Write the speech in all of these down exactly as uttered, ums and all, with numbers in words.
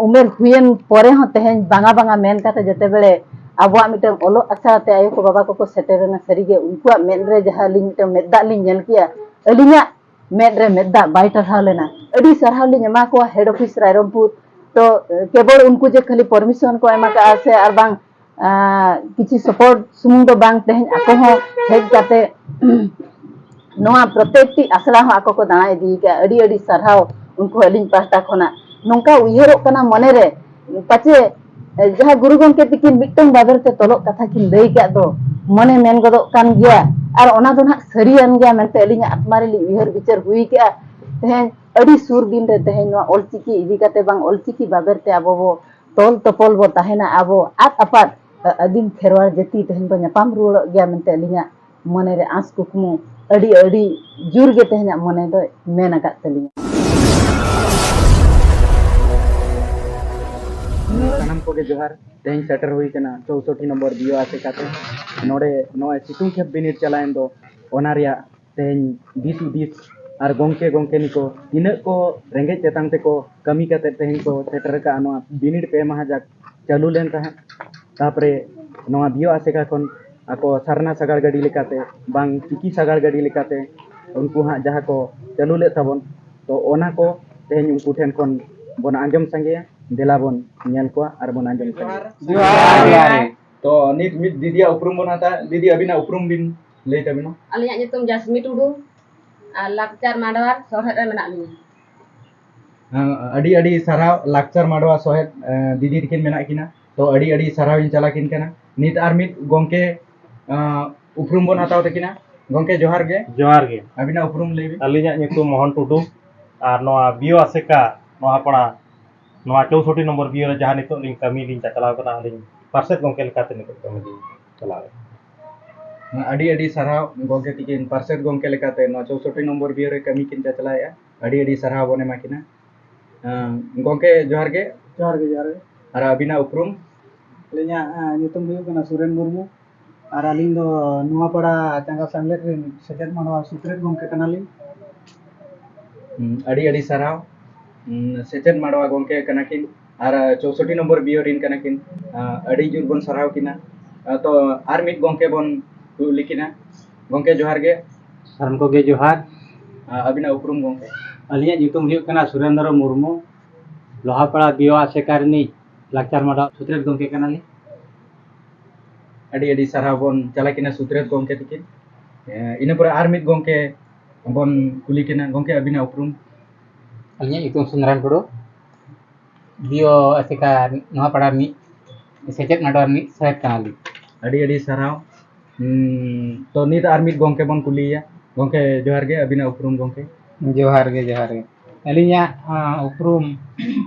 ᱩᱢᱮᱨ ᱦᱩᱭᱮᱱ ᱯᱚᱨᱮ ᱦᱚᱸ ᱛᱮᱦᱮᱧ ᱵᱟᱝᱟ ᱵᱟᱝᱟ ᱢᱮᱱ ᱠᱟᱛᱮ ᱡᱮᱛᱮ ᱵᱮᱲᱮ ᱟᱵᱚᱣᱟᱜ ᱢᱤᱫᱴᱟᱝ ᱚᱞᱚᱜ ᱟᱥᱲᱟ ᱛᱮ ᱟᱭᱳ ᱠᱚ ᱵᱟᱵᱟ ᱠᱚᱠᱚ ᱥᱮᱴᱮᱨᱮᱱᱟ, ᱥᱟᱹᱨᱤᱜᱮ ᱩᱱᱠᱩᱣᱟᱜ ᱢᱮᱫ ᱨᱮ ᱡᱟᱦᱟᱸ ᱟᱹᱞᱤᱧ ᱢᱤᱫᱴᱟᱝ ᱢᱮᱫ ᱫᱟᱜ ᱞᱤᱧ ᱧᱮᱞ ᱠᱮᱜᱼᱟ, ᱟᱹᱞᱤᱧᱟᱜ ᱢᱮᱫ ᱨᱮ ᱢᱮᱫ ᱫᱟᱜ ᱵᱟᱭ ᱴᱟᱨᱦᱟᱣ ᱞᱮᱱᱟ᱾ ᱟᱹᱰᱤ ᱥᱟᱨᱦᱟᱣ ᱞᱤᱧ ᱮᱢᱟ ᱠᱚᱣᱟ head office ᱨᱟᱭᱨᱚᱝᱯᱩᱨ᱾ ᱛᱚ ᱠᱮᱵᱚᱞ ᱩᱱᱠᱩ ᱡᱮ ᱠᱷᱟᱹᱞᱤ permission ᱠᱚ ᱮᱢ ᱟᱠᱟᱫᱼᱟ ᱥᱮ ᱟᱨ ᱵᱟᱝ ᱟᱸ, ᱠᱤᱪᱷᱩ support ᱥᱩᱢᱩᱝ ᱫᱚ ᱵᱟᱝ, ᱛᱮᱦᱮᱧ ᱟᱠᱚ ᱦᱚᱸ ᱦᱮᱡ ᱠᱟᱛᱮ ᱱᱚᱣᱟ ᱯᱨᱚᱛᱮᱠᱴᱤ ᱟᱥᱲᱟ ᱦᱚᱸ ᱟᱠᱚ ᱠᱚ ᱫᱟᱬᱟ ᱤᱫᱤ ᱠᱟᱜᱼᱟ᱾ ᱟᱹᱰᱤ ᱟᱹᱰᱤ ᱥᱟᱨᱦᱟᱣ ᱩᱱᱠᱩ ᱟᱹᱞᱤᱧ ᱯᱟᱦᱴᱟ ᱠᱷᱚᱱᱟᱜ᱾ ᱱᱚᱝᱠᱟ ᱩᱭᱦᱟᱹᱨᱚᱜ ᱠᱟᱱᱟ ᱢᱚᱱᱮᱨᱮ, ᱯᱟᱪᱮ ᱡᱟᱦᱟᱸ ᱜᱩᱨᱩ ᱜᱚᱢᱠᱮ ᱛᱤᱠᱤᱱ ᱢᱤᱫᱴᱟᱝ ᱵᱟᱵᱮᱨ ᱛᱮ ᱛᱚᱞᱚᱜ ᱠᱟᱛᱷᱟ ᱠᱤᱱ ᱞᱟᱹᱭ ᱠᱟᱜ ᱫᱚ, ᱢᱚᱱᱮ ᱢᱮᱱ ᱜᱚᱫᱚᱜ ᱠᱟᱱ ᱜᱮᱭᱟ᱾ ᱟᱨ ᱚᱱᱟ ᱫᱚ ᱱᱟᱦᱟᱜ ᱥᱟᱹᱨᱤᱭᱟᱱ ᱜᱮᱭᱟ ᱢᱮᱱᱛᱮ ᱟᱹᱞᱤᱧᱟᱜ ᱟᱛᱢᱟ ᱨᱮᱞᱤᱧ ᱩᱭᱦᱟᱹᱨ ᱵᱤᱪᱟᱹᱨ ᱦᱩᱭ ᱠᱮᱜᱼᱟ᱾ ᱛᱮᱦᱮᱧ ᱟᱹᱰᱤ ᱥᱩᱨ ᱫᱤᱱ ᱨᱮ ᱛᱮᱦᱮᱧ ᱱᱚᱣᱟ ᱚᱞᱪᱤᱠᱤ ᱤᱫᱤ ᱠᱟᱛᱮ ᱵᱟᱝ ᱚᱞᱪᱤᱠᱤ ᱵᱟᱵᱮᱨ ᱛᱮ ᱟᱵᱚ ᱵᱚ ᱛᱚᱞ ᱛᱚᱯᱚᱞ ᱵᱚ ᱛᱟᱦᱮᱱᱟ, ᱟᱵᱚ ᱟᱫ ᱟᱯᱟᱫ ᱟᱹᱫᱤᱢ ᱠᱷᱮᱨᱣᱟᱲ ᱡᱟᱹᱛᱤ ᱛᱮᱦᱮᱧ ᱵᱚ ᱧᱟᱯᱟᱢ ᱨᱩᱣᱟᱹᱲᱚᱜ ᱜᱮᱭᱟ ᱢᱮᱱᱛᱮ ᱟᱹᱞᱤᱧᱟᱜ ᱢᱚᱱᱮᱨᱮ ᱟᱸᱥ ᱠᱩᱠᱢᱩ ᱟᱹᱰᱤ, ᱟᱹᱰᱤ ᱡᱳᱨ ᱜᱮ ᱛᱮᱦᱮᱧᱟᱜ ᱢᱚᱱᱮ ᱫᱚᱭ ᱢᱮᱱ ᱟᱠᱟᱫ ᱛᱟᱹᱞᱤᱧᱟ᱾ ᱥᱟᱱᱟᱢ ᱠᱚᱜᱮ ᱡᱚᱦᱟᱨ᱾ ᱛᱮᱦᱮᱧ ᱥᱮᱴᱮᱨ ᱦᱩᱭ ᱠᱟᱱᱟ ᱪᱳᱥᱚᱴᱴᱤ ᱱᱚᱢᱵᱚᱨ ᱵᱤᱭᱳ ᱟᱥᱮᱠᱟ ᱛᱮ᱾ ᱱᱚᱰᱮ ᱱᱚᱜᱼᱚᱭ ᱥᱤᱛᱩᱝ ᱠᱷᱮᱯ ᱵᱤᱱᱤᱰ ᱪᱟᱞᱟᱣᱮᱱ ᱫᱚ, ᱚᱱᱟ ᱨᱮᱭᱟᱜ ᱛᱮᱦᱮᱧ ᱫᱤᱥ ᱦᱩᱫᱤᱥ ᱟᱨ ᱜᱚᱢᱠᱮ ᱜᱚᱢᱠᱮᱱᱤ ᱠᱚ ᱛᱤᱱᱟᱹᱜ ᱠᱚ ᱨᱮᱸᱜᱮᱡ ᱛᱮᱛᱟᱝ ᱛᱮᱠᱚ ᱠᱟᱹᱢᱤ ᱠᱟᱛᱮ ᱛᱮᱦᱮᱧ ᱠᱚ ᱥᱮᱴᱮᱨ ᱟᱠᱟᱫᱼᱟ, ᱱᱚᱣᱟ ᱵᱤᱱᱤᱰ ᱯᱮ ᱢᱟᱦᱟ ᱡᱟᱠ ᱪᱟᱹᱞᱩ ᱞᱮᱱ ᱛᱟᱦᱮᱸᱫ᱾ ᱛᱟᱨᱯᱚᱨᱮ ᱱᱚᱣᱟ ᱵᱤᱭᱳ ᱟᱥᱮᱠᱟ ᱠᱷᱚᱱ ᱟᱠᱚ ᱥᱟᱨᱱᱟ ᱥᱟᱜᱟᱲ ᱜᱟᱹᱰᱤ ᱞᱮᱠᱟᱛᱮ ᱵᱟᱝ ᱪᱤᱠᱤ ᱥᱟᱜᱟᱲ ᱜᱟᱹᱰᱤ ᱞᱮᱠᱟᱛᱮ ᱩᱱᱠᱩ ᱦᱟᱸᱜ ᱡᱟᱦᱟᱸ ᱠᱚ ᱪᱟᱹᱞᱩ ᱞᱮᱫ ᱛᱟᱵᱚᱱ, ᱛᱚ ᱚᱱᱟ ᱠᱚ ᱛᱮᱦᱮᱧ ᱩᱱᱠᱩ ᱴᱷᱮᱱ ᱠᱷᱚᱱ ᱵᱚᱱ ᱟᱸᱡᱚᱢ ᱥᱟᱸᱜᱮᱭᱟ᱾ ᱫᱮᱞᱟ ᱵᱚᱱ ᱧᱮᱞ ᱠᱚᱣᱟ ᱟᱨ ᱵᱚᱱ ᱟᱸᱡᱚᱢ ᱥᱟᱸᱜᱮᱭᱟ᱾ ᱡᱚᱦᱟᱨ᱾ ᱛᱚ ᱱᱤᱛ ᱢᱤᱫ ᱫᱤᱫᱤᱭᱟᱜ ᱩᱯᱨᱩᱢ ᱵᱚᱱ ᱦᱟᱛᱟᱣᱟ᱾ ᱫᱤᱫᱤ, ᱟᱹᱵᱤᱱᱟᱜ ᱩᱯᱨᱩᱢ ᱵᱤᱱ ᱞᱟᱹᱭ ᱛᱟᱵᱤᱱᱟ᱾ ᱟᱹᱞᱤᱧᱟᱜ ᱧᱩᱛᱩᱢ ᱡᱟᱥᱢᱤ ᱴᱩᱰᱩ ᱟᱨ ᱞᱟᱠᱪᱟᱨ ᱢᱟᱰᱣᱟ ᱥᱚᱦᱮᱫ ᱨᱮ ᱢᱮᱱᱟᱜ ᱞᱤᱧᱟ᱾ ᱦᱮᱸ, ᱟᱹᱰᱤ ᱟᱹᱰᱤ ᱥᱟᱨᱦᱟᱣ ᱞᱟᱠᱪᱟᱨ ᱢᱟᱰᱣᱟ ᱥᱚᱦᱮᱫ, ᱮ, ᱫᱤᱫᱤ ᱛᱤᱠᱤᱱ ᱢᱮᱱᱟᱜ ᱠᱤᱱᱟ, ᱛᱚ ᱟᱹᱰᱤ ᱟᱹᱰᱤ ᱥᱟᱨᱦᱟᱣ ᱤᱧ ᱪᱟᱞ ᱟᱹᱠᱤᱱ ᱠᱟᱱᱟ᱾ ᱱᱤᱛ ᱟᱨ ᱢᱤᱫ ᱜᱚᱢᱠᱮ, ᱮ, ᱩᱯᱨᱩᱢ ᱵᱚᱱ ᱦᱟᱛᱟᱣ ᱛᱟᱹᱠᱤᱱᱟ᱾ ᱜᱚᱢᱠᱮ ᱡᱚᱦᱟᱨ ᱜᱮ᱾ ᱡᱚᱦᱟᱨ ᱜᱮ᱾ ᱟᱹᱵᱤᱱᱟᱜ ᱩᱯᱨᱩᱢ ᱞᱟᱹᱭ ᱵᱤᱱ᱾ ᱟᱹᱞᱤᱧᱟᱜ ᱧᱩᱛᱩᱢ ᱢᱳᱦᱚᱱ ᱴᱩᱰᱩ ᱟᱨ ᱱᱚᱣᱟ ᱵᱤᱭᱳ ᱟᱥᱮᱠᱟ ᱱᱚᱣᱟ ᱯᱟᱲᱟ ᱱᱚᱣᱟ ᱪᱳᱥᱚᱴᱴᱤ ᱱᱚᱢᱵᱚᱨ ᱵᱤᱭᱳ ᱨᱮ ᱡᱟᱦᱟᱸ ᱱᱤᱛᱚᱜ ᱞᱤᱧ ᱠᱟᱹᱢᱤ ᱞᱤᱧ ᱪᱟᱪᱞᱟᱣ ᱠᱟᱱᱟ, ᱟᱹᱞᱤᱧ ᱯᱟᱨᱥᱮᱛ ᱜᱚᱢᱠᱮ ᱞᱮᱠᱟᱛᱮ ᱱᱤᱛᱚᱜ ᱠᱟᱹᱢᱤ ᱞᱤᱧ ᱪᱟᱞᱟᱣᱮᱫ᱾ ᱟᱹᱰᱤ ᱟᱹᱰᱤ ᱥᱟᱨᱦᱟᱣ ᱜᱚᱢᱠᱮ ᱛᱤᱠᱤᱱ, ᱯᱟᱨᱥᱮᱛ ᱜᱚᱢᱠᱮ ᱞᱮᱠᱟᱛᱮ ᱱᱚᱣᱟ ᱪᱳᱥᱚᱴᱴᱤ ᱱᱚᱢᱵᱚᱨ ᱵᱤᱭᱳ ᱨᱮ ᱠᱟᱹᱢᱤ ᱠᱤᱱ ᱪᱟᱪᱞᱟᱣᱮᱫᱼᱟ᱾ ᱟᱹᱰᱤ ᱟᱹᱰᱤ ᱥᱟᱨᱦᱟᱣ ᱵᱚᱱ ᱮᱢᱟ ᱠᱤᱱᱟ᱾ ᱟᱸ, ᱜᱚᱢᱠᱮ ᱡᱚᱦᱟᱨ ᱜᱮ᱾ ᱡᱚᱦᱟᱨ ᱜᱮ, ᱡᱚᱦᱟᱨ ᱜᱮ᱾ ᱟᱨ ᱟᱹᱵᱤᱱᱟᱜ ᱩᱯᱨᱩᱢ? ᱟᱹᱞᱤᱧᱟᱜ, ᱟᱸ, ᱧᱩᱛᱩᱢ ᱦᱩᱭᱩᱜ ᱠᱟᱱᱟ ᱥᱩᱨᱮᱱ ᱢᱩᱨᱢᱩ᱾ ᱟᱨ ᱟᱹᱞᱤᱧ ᱫᱚ ᱱᱚᱣᱟ ᱯᱟᱲᱟ ᱪᱟᱸᱜᱟ ᱥᱮᱢᱞᱮᱫ ᱨᱮᱱ ᱥᱮᱪᱮᱫ ᱢᱟᱰᱣᱟ ᱥᱩᱛᱨᱮᱛ ᱜᱚᱢᱠᱮ ᱠᱟᱱᱟᱞᱤᱧ᱾ ᱦᱩᱸ, ᱟᱹᱰᱤ ᱟᱹᱰᱤ ᱥᱟᱨᱦᱟᱣ᱾ ᱦᱩᱸ, ᱥᱮᱪᱮᱫ ᱢᱟᱰᱣᱟ ᱜᱚᱢᱠᱮ ᱠᱟᱱᱟ ᱠᱤᱱ᱾ ᱟᱨ ᱪᱳᱥᱚᱴᱴᱤ ᱱᱚᱢᱵᱚᱨ ᱵᱤᱭᱳ ᱨᱤᱱ ᱠᱟᱱᱟ ᱠᱤᱱ᱾ ᱟᱹᱰᱤ ᱡᱳᱨ ᱵᱚᱱ ᱥᱟᱨᱦᱟᱣ ᱠᱤᱱᱟ᱾ ᱛᱚ ᱟᱨ ᱢᱤᱫ ᱜᱚᱢᱠᱮ ᱵᱚᱱ ᱠᱩᱞᱤ ᱠᱤᱱᱟ᱾ ᱜᱚᱢᱠᱮ ᱡᱚᱦᱟᱨ ᱜᱮ᱾ ᱥᱟᱱᱟᱢ ᱠᱚᱜᱮ ᱡᱚᱦᱟᱨ᱾ ᱟᱹᱵᱤᱱᱟᱜ ᱩᱯᱨᱩᱢ ᱜᱚᱢᱠᱮ? ᱟᱹᱞᱤᱧᱟᱜ ᱧᱩᱛᱩᱢ ᱦᱩᱭᱩᱜ ᱠᱟᱱᱟ ᱥᱩᱨᱮᱱᱫᱨᱚ ᱢᱩᱨᱢᱩ, ᱞᱳᱦᱟᱯᱟᱲᱟ ᱵᱤᱭᱳ ᱟᱥᱮᱠᱟ ᱨᱤᱱᱤᱡ ᱞᱟᱠᱪᱟᱨ ᱢᱟᱰᱣᱟ ᱥᱩᱛᱨᱮᱛ ᱜᱚᱢᱠᱮ ᱠᱟᱱᱟᱞᱤᱧ᱾ ᱟᱹᱰᱤ ᱟᱹᱰᱤ ᱥᱟᱨᱦᱟᱣ ᱵᱚᱱ ᱪᱟᱞᱟ ᱠᱤᱱᱟ ᱥᱩᱛᱨᱮᱛ ᱜᱚᱢᱠᱮ ᱛᱤᱠᱤᱱ᱾ ᱤᱱᱟᱹ ᱯᱚᱨᱮ ᱟᱨ ᱢᱤᱫ ᱜᱚᱢᱠᱮ ᱵᱚᱱ ᱠᱩᱞᱤ ᱠᱤᱱᱟ᱾ ᱜᱚᱢᱠᱮ, ᱟᱹᱵᱤᱱᱟᱜ ᱩᱯᱨᱩᱢ? ᱟᱹᱞᱤᱧᱟᱜ ᱧᱩᱛᱩᱢ ᱥᱩᱱᱫᱨᱟᱱ ᱴᱩᱰᱩ, ᱵᱤᱭᱳ ᱟᱥᱮᱠᱟ ᱱᱚᱣᱟ ᱯᱟᱲᱟ ᱨᱤᱱᱤᱡ ᱥᱮᱪᱮᱫ ᱢᱟᱰᱣᱟ ᱨᱤᱱᱤᱡ ᱥᱚᱦᱮᱫ ᱠᱟᱱᱟᱞᱤᱧ᱾ ᱟᱹᱰᱤ ᱟᱹᱰᱤ ᱥᱟᱨᱦᱟᱣ᱾ ᱛᱚ ᱱᱤᱛ ᱟᱨ ᱢᱤᱫ ᱜᱚᱢᱠᱮ ᱵᱚᱱ ᱠᱩᱞᱤᱭᱮᱭᱟ᱾ ᱜᱚᱢᱠᱮ ᱡᱚᱦᱟᱨ ᱜᱮ, ᱟᱹᱵᱤᱱᱟᱜ ᱩᱯᱨᱩᱢ ᱜᱚᱢᱠᱮ? ᱡᱚᱦᱟᱨ ᱜᱮ, ᱡᱚᱦᱟᱨ ᱜᱮ᱾ ᱟᱹᱞᱤᱧᱟᱜ ᱩᱯᱨᱩᱢ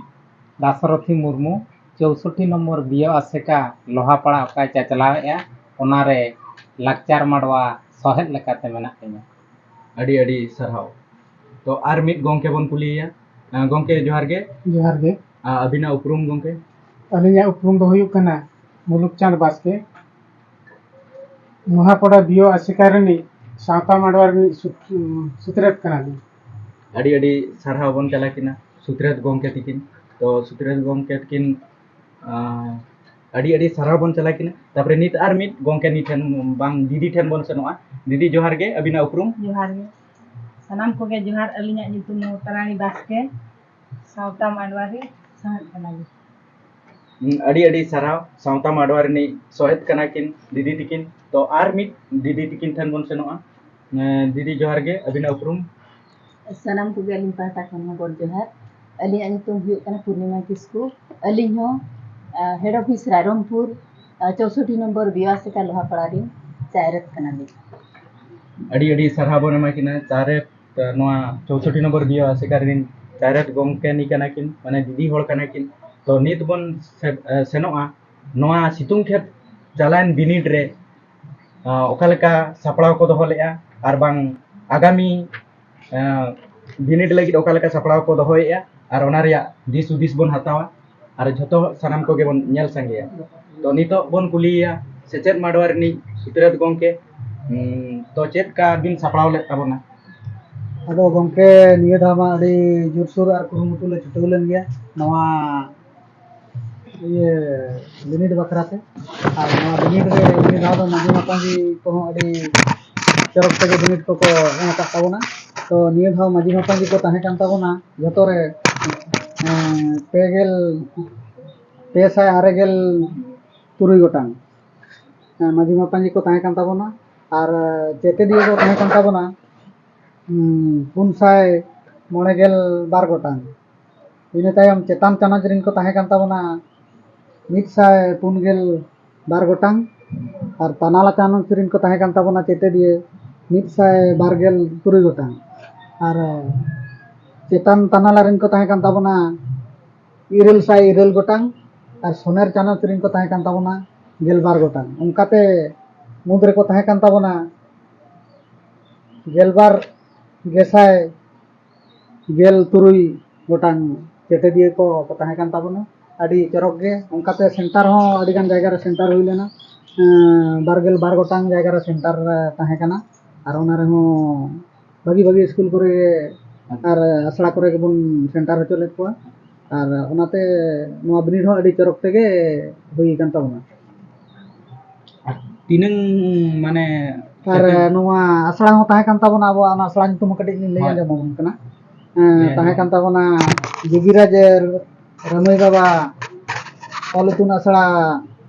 ᱫᱟᱥᱨᱚᱛᱷᱤ ᱢᱩᱨᱢᱩ, ᱪᱳᱥᱚᱴᱴᱤ ᱱᱚᱢᱵᱚᱨ ᱵᱤᱭᱳ ᱟᱥᱮᱠᱟ ᱞᱳᱦᱟᱯᱟᱲᱟ ᱚᱠᱟᱭ ᱪᱟᱪᱞᱟᱣᱮᱫᱼᱟ, ᱚᱱᱟᱨᱮ ᱞᱟᱠᱪᱟᱨ ᱢᱟᱰᱣᱟ ᱥᱚᱦᱮᱫ ᱞᱮᱠᱟᱛᱮ ᱢᱮᱱᱟᱜ ᱞᱤᱧᱟ᱾ ᱟᱹᱰᱤ ᱟᱹᱰᱤ ᱥᱟᱨᱦᱟᱣ᱾ ᱛᱚ ᱟᱨ ᱢᱤᱫ ᱜᱚᱢᱠᱮ ᱵᱚᱱ ᱠᱩᱞᱤᱭᱮᱭᱟ᱾ ᱜᱚᱢᱠᱮ ᱡᱚᱦᱟᱨ ᱜᱮ᱾ ᱡᱚᱦᱟᱨ ᱜᱮ᱾ ᱟᱹᱵᱤᱱᱟᱜ ᱩᱯᱨᱩᱢ ᱜᱚᱢᱠᱮ? ᱟᱹᱞᱤᱧᱟᱜ ᱩᱯᱨᱩᱢ ᱫᱚ ᱦᱩᱭᱩᱜ ᱠᱟᱱᱟ ᱢᱩᱞᱩᱠ ᱪᱟᱸᱫᱽ ᱵᱟᱥᱠᱮ, ᱱᱚᱣᱟ ᱯᱟᱲᱟ ᱵᱤᱭᱳ ᱟᱥᱮᱠᱟ ᱨᱤᱱᱤᱡ ᱥᱟᱶᱛᱟ ᱢᱟᱰᱣᱟ ᱨᱤᱱᱤᱡ ᱥᱩᱛᱨᱮᱛ ᱠᱟᱱᱟᱞᱤᱧ᱾ ᱟᱹᱰᱤ ᱟᱹᱰᱤ ᱥᱟᱨᱦᱟᱣ ᱵᱚᱱ ᱪᱟᱞᱟ ᱠᱤᱱᱟ ᱥᱩᱛᱨᱮᱛ ᱜᱚᱢᱠᱮ ᱛᱤᱠᱤᱱ᱾ ᱛᱚ ᱥᱩᱛᱨᱮᱛ ᱜᱚᱢᱠᱮ ᱛᱤᱠᱤᱱ, ᱟᱹᱰᱤ ᱟᱹᱰᱤ ᱥᱟᱨᱦᱟᱣ ᱵᱚᱱ ᱪᱟᱞᱟ ᱠᱤᱱᱟ᱾ ᱛᱟᱯᱚᱨᱮ ᱱᱤᱛ ᱟᱨ ᱢᱤᱫ ᱜᱚᱢᱠᱮ ᱱᱤᱛ ᱴᱷᱮᱱ, ᱵᱟᱝ, ᱫᱤᱫᱤ ᱴᱷᱮᱱ ᱵᱚᱱ ᱥᱮᱱᱚᱜᱼᱟ᱾ ᱫᱤᱫᱤ ᱡᱚᱦᱟᱨ ᱜᱮ, ᱟᱹᱵᱤᱱᱟᱜ ᱩᱯᱨᱩᱢ? ᱡᱚᱦᱟᱨ ᱜᱮ᱾ ᱥᱟᱱᱟᱢ ᱠᱚᱜᱮ ᱡᱚᱦᱟᱨ᱾ ᱟᱹᱞᱤᱧᱟᱜ ᱧᱩᱛᱩᱢ ᱢᱚᱢᱚᱛᱟ ᱨᱟᱱᱤ ᱵᱟᱥᱠᱮ, ᱥᱟᱶᱛᱟ ᱢᱟᱰᱣᱟ ᱨᱮ ᱥᱚᱦᱮᱫ ᱠᱟᱱᱟᱞᱤᱧ᱾ ᱟᱹᱰᱤ ᱟᱹᱰᱤ ᱥᱟᱨᱦᱟᱣ᱾ ᱥᱟᱶᱛᱟ ᱢᱟᱰᱣᱟ ᱨᱤᱱᱤᱡ ᱥᱚᱦᱮᱫ ᱠᱟᱱᱟ ᱠᱤᱱ ᱫᱤᱫᱤ ᱛᱤᱠᱤᱱ᱾ ᱛᱚ ᱟᱨ ᱢᱤᱫ ᱫᱤᱫᱤ ᱛᱤᱠᱤᱱ ᱴᱷᱮᱱ ᱵᱚᱱ ᱥᱮᱱᱚᱜᱼᱟ᱾ ᱫᱤᱫᱤ ᱡᱚᱦᱟᱨ ᱜᱮ, ᱟᱹᱵᱤᱱᱟᱜ ᱩᱯᱨᱩᱢ? ᱥᱟᱱᱟᱢ ᱠᱚᱜᱮ ᱟᱹᱞᱤᱧ ᱯᱟᱦᱴᱟ ᱠᱷᱚᱱ ᱦᱚᱸ ᱜᱚᱰ ᱡᱚᱦᱟᱨ᱾ ᱟᱹᱞᱤᱧᱟᱜ ᱧᱩᱛᱩᱢ ᱦᱩᱭᱩᱜ ᱠᱟᱱᱟ ᱯᱩᱨᱱᱤᱢᱟ ᱠᱤᱥᱠᱩ᱾ ᱟᱹᱞᱤᱧ ᱦᱚᱸ ᱦᱮᱰ ᱚᱯᱷᱤᱥ ᱨᱟᱭᱨᱚᱝᱯᱩᱨ, ᱪᱳᱥᱚᱴᱴᱤ ᱱᱚᱢᱵᱚᱨ ᱵᱤᱭᱳ ᱟᱥᱮᱠᱟ ᱞᱳᱦᱟᱯᱟᱲᱟ ᱨᱤᱱ ᱪᱟᱭᱨᱮᱛ ᱠᱟᱱᱟᱞᱤᱧ᱾ ᱟᱹᱰᱤ ᱟᱹᱰᱤ ᱥᱟᱨᱦᱟᱣ ᱵᱚᱱ ᱮᱢᱟ ᱠᱤᱱᱟ ᱪᱟᱨᱮᱛ, ᱱᱚᱣᱟ ᱪᱳᱥᱚᱴᱴᱤ ᱱᱚᱢᱵᱚᱨ ᱵᱤᱭᱳ ᱟᱥᱮᱠᱟ ᱨᱤᱱ ᱪᱟᱨᱮᱛ ᱜᱚᱢᱠᱮ ᱱᱤ ᱠᱟᱱᱟ ᱠᱤᱱ, ᱢᱟᱱᱮ ᱫᱤᱫᱤ ᱦᱚᱲ ᱠᱟᱱᱟ ᱠᱤᱱ᱾ ᱛᱚ ᱱᱤᱛ ᱵᱚᱱ ᱥᱮᱱᱚᱜᱼᱟ ᱱᱚᱣᱟ ᱥᱤᱛᱩᱝ ᱠᱷᱮᱛ ᱪᱟᱞᱟᱣᱮᱱ ᱵᱤᱱᱤᱰ ᱨᱮ ᱚᱠᱟ ᱞᱮᱠᱟ ᱥᱟᱯᱲᱟᱣ ᱠᱚ ᱫᱚᱦᱚ ᱞᱮᱫᱼᱟ, ᱟᱨ ᱵᱟᱝ ᱟᱜᱟᱢᱤ ᱵᱤᱱᱤᱰ ᱞᱟᱹᱜᱤᱫ ᱚᱠᱟ ᱞᱮᱠᱟ ᱥᱟᱯᱲᱟᱣ ᱠᱚ ᱫᱚᱦᱚᱭᱮᱫᱼᱟ, ᱟᱨ ᱚᱱᱟ ᱨᱮᱭᱟᱜ ᱫᱤᱥ ᱦᱩᱫᱤᱥ ᱵᱚᱱ ᱦᱟᱛᱟᱣᱟ, ᱟᱨ ᱡᱷᱚᱛᱚ ᱥᱟᱱᱟᱢ ᱠᱚᱜᱮ ᱵᱚᱱ ᱧᱮᱞ ᱥᱟᱸᱜᱮᱭᱟ᱾ ᱛᱚ ᱱᱤᱛᱚᱜ ᱵᱚᱱ ᱠᱩᱞᱤᱭᱮᱭᱟ ᱥᱮᱪᱮᱫ ᱢᱟᱰᱣᱟ ᱨᱤᱱᱤᱡ ᱥᱩᱛᱨᱮᱛ ᱜᱚᱢᱠᱮ᱾ ᱛᱚ ᱪᱮᱫ ᱞᱮᱠᱟ ᱵᱤᱱ ᱥᱟᱯᱲᱟᱣ ᱞᱮᱫ ᱛᱟᱵᱚᱱᱟ? ᱟᱫᱚ ᱜᱚᱢᱠᱮ, ᱱᱤᱭᱟᱹ ᱫᱷᱟᱣ ᱢᱟ ᱟᱹᱰᱤ ᱡᱳᱨᱥᱳᱨ ᱟᱨ ᱠᱩᱨᱩᱢᱩᱴᱩ ᱞᱮ ᱪᱷᱩᱴᱟᱹᱣ ᱞᱮᱱ ᱜᱮᱭᱟ᱾ ᱱᱚᱣᱟ ᱤᱭᱟᱹ ᱵᱤᱱᱤᱰ ᱵᱟᱠᱷᱨᱟ ᱛᱮ᱾ ᱟᱨ ᱱᱚᱣᱟ ᱵᱤᱱᱤᱰ ᱨᱮ ᱱᱤᱭᱟᱹ ᱫᱷᱟᱣ ᱫᱚ ᱢᱟᱹᱡᱷᱤ ᱢᱟᱯᱟᱡᱷᱤ ᱠᱚᱦᱚᱸ ᱟᱹᱰᱤ ᱪᱚᱨᱚᱠ ᱛᱮᱜᱮ ᱵᱤᱱᱤᱰ ᱠᱚᱠᱚ ᱮᱢ ᱟᱠᱟᱫ ᱛᱟᱵᱚᱱᱟ᱾ ᱛᱚ ᱱᱤᱭᱟᱹ ᱫᱷᱟᱣ ᱢᱟᱹᱡᱷᱤ ᱢᱟᱯᱟᱡᱷᱤ ᱠᱚ ᱛᱟᱦᱮᱸ ᱠᱟᱱ ᱛᱟᱵᱚᱱᱟ ᱡᱷᱚᱛᱚ ᱨᱮ ᱮᱸ, ᱯᱮ ᱜᱮᱞ ᱯᱮ ᱥᱟᱭ ᱟᱨᱮ ᱜᱮᱞ ᱛᱩᱨᱩᱭ ᱜᱚᱴᱟᱝ᱾ ᱮᱸ, ᱢᱟᱹᱡᱷᱤ ᱢᱟᱯᱟᱡᱷᱤ ᱠᱚ ᱛᱟᱦᱮᱸ ᱠᱟᱱ ᱛᱟᱵᱚᱱᱟ᱾ ᱟᱨ ᱪᱮᱛᱮᱫᱤᱭᱟᱹ ᱠᱚ ᱛᱟᱦᱮᱸ ᱠᱟᱱ ᱛᱟᱵᱚᱱᱟ ᱩᱸ, ᱯᱩᱱ ᱥᱟᱭ ᱢᱚᱬᱮ ᱜᱮᱞ ᱵᱟᱨ ᱜᱚᱴᱟᱝ᱾ ᱤᱱᱟᱹ ᱛᱟᱭᱚᱢ ᱪᱮᱛᱟᱱ ᱪᱟᱱᱟᱪ ᱨᱮᱱ ᱠᱚ ᱛᱟᱦᱮᱸ ᱠᱟᱱ ᱛᱟᱵᱚᱱᱟ ᱢᱤᱫ ᱥᱟᱭ ᱯᱩᱱ ᱜᱮᱞ ᱵᱟᱨ ᱜᱚᱴᱟᱝ᱾ ᱟᱨ ᱛᱟᱱᱟᱞᱟ ᱪᱟᱱᱟᱪ ᱨᱮᱱ ᱠᱚ ᱛᱟᱦᱮᱸ ᱠᱟᱱ ᱛᱟᱵᱚᱱᱟ ᱪᱮᱛᱮᱫᱤᱭᱟᱹ ᱢᱤᱫ ᱥᱟᱭ ᱵᱟᱨ ᱜᱮᱞ ᱛᱩᱨᱩᱭ ᱜᱚᱴᱟᱝ᱾ ᱟᱨ ᱪᱮᱛᱟᱱ ᱛᱟᱱᱟᱞᱟ ᱨᱮᱱ ᱠᱚ ᱛᱟᱦᱮᱸ ᱠᱟᱱ ᱛᱟᱵᱚᱱᱟ ᱤᱨᱟᱹᱞ ᱥᱟᱭ ᱤᱨᱟᱹᱞ ᱜᱚᱴᱟᱝ᱾ ᱟᱨ ᱥᱚᱱᱮᱨ ᱪᱟᱱᱟᱪ ᱨᱮᱱ ᱠᱚ ᱛᱟᱦᱮᱸ ᱠᱟᱱ ᱛᱟᱵᱚᱱᱟ ᱜᱮᱞ ᱵᱟᱨ ᱜᱚᱴᱟᱝ᱾ ᱚᱱᱠᱟᱛᱮ ᱢᱩᱫᱽ ᱨᱮᱠᱚ ᱛᱟᱦᱮᱸ ᱠᱟᱱ ᱛᱟᱵᱚᱱᱟ ᱜᱮᱞᱵᱟᱨ ᱜᱮᱥᱟᱭ ᱜᱮᱞ ᱛᱩᱨᱩᱭ ᱜᱚᱴᱟᱝ ᱪᱮᱛᱮᱫᱤᱭᱟᱹ ᱠᱚ ᱠᱚ ᱛᱟᱦᱮᱸ ᱠᱟᱱ ᱛᱟᱵᱚᱱᱟ᱾ ᱟᱹᱰᱤ ᱪᱚᱨᱚᱠ ᱜᱮ᱾ ᱚᱱᱠᱟᱛᱮ ᱥᱮᱱᱴᱟᱨ ᱦᱚᱸ ᱟᱹᱰᱤ ᱜᱟᱱ ᱡᱟᱭᱜᱟ ᱨᱮ ᱥᱮᱱᱴᱟᱨ ᱦᱩᱭ ᱞᱮᱱᱟ᱾ ᱮᱸ, ᱵᱟᱨ ᱜᱮᱞ ᱵᱟᱨ ᱜᱚᱴᱟᱝ ᱡᱟᱭᱜᱟ ᱨᱮ ᱥᱮᱱᱴᱟᱨ ᱛᱟᱦᱮᱸ ᱠᱟᱱᱟ᱾ ᱟᱨ ᱚᱱᱟ ᱨᱮᱦᱚᱸ ᱵᱷᱟᱹᱜᱤ ᱵᱷᱟᱹᱜᱤ ᱥᱠᱩᱞ ᱠᱚᱨᱮ ᱟᱨ ᱟᱥᱲᱟ ᱠᱚᱨᱮ ᱜᱮᱵᱚᱱ ᱥᱮᱱᱴᱟᱨ ᱦᱚᱪᱚ ᱞᱮᱫ ᱠᱚᱣᱟ᱾ ᱟᱨ ᱚᱱᱟᱛᱮ ᱱᱚᱣᱟ ᱵᱤᱱᱤᱰ ᱦᱚᱸ ᱟᱹᱰᱤ ᱪᱚᱨᱚᱠ ᱛᱮᱜᱮ ᱦᱩᱭ ᱟᱠᱟᱱ ᱛᱟᱵᱚᱱᱟ᱾ ᱛᱤᱱᱟᱹᱝ ᱢᱟᱱᱮ ᱟᱨ ᱱᱚᱣᱟ ᱟᱥᱲᱟ ᱦᱚᱸ ᱛᱟᱦᱮᱸ ᱠᱟᱱ ᱛᱟᱵᱚᱱᱟ, ᱟᱵᱚᱣᱟᱜ ᱚᱱᱟ ᱟᱥᱲᱟ ᱧᱩᱛᱩᱢ ᱦᱚᱸ ᱠᱟᱹᱴᱤᱡ ᱞᱤᱧ ᱞᱟᱹᱭ ᱦᱳᱭ᱾ ᱟᱸᱡᱚᱢ ᱟᱵᱚᱱ ᱠᱟᱱᱟ᱾ ᱮᱸ, ᱞᱟᱹᱭ ᱛᱟᱦᱮᱸ ᱟᱸᱡᱚᱢ᱾ ᱠᱟᱱ ᱛᱟᱵᱚᱱᱟ ᱡᱩᱵᱤᱨᱟᱡᱽ ᱨᱟᱹᱢᱟᱹᱭ ᱵᱟᱵᱟ ᱚᱞ ᱤᱛᱩᱱ ᱟᱥᱲᱟ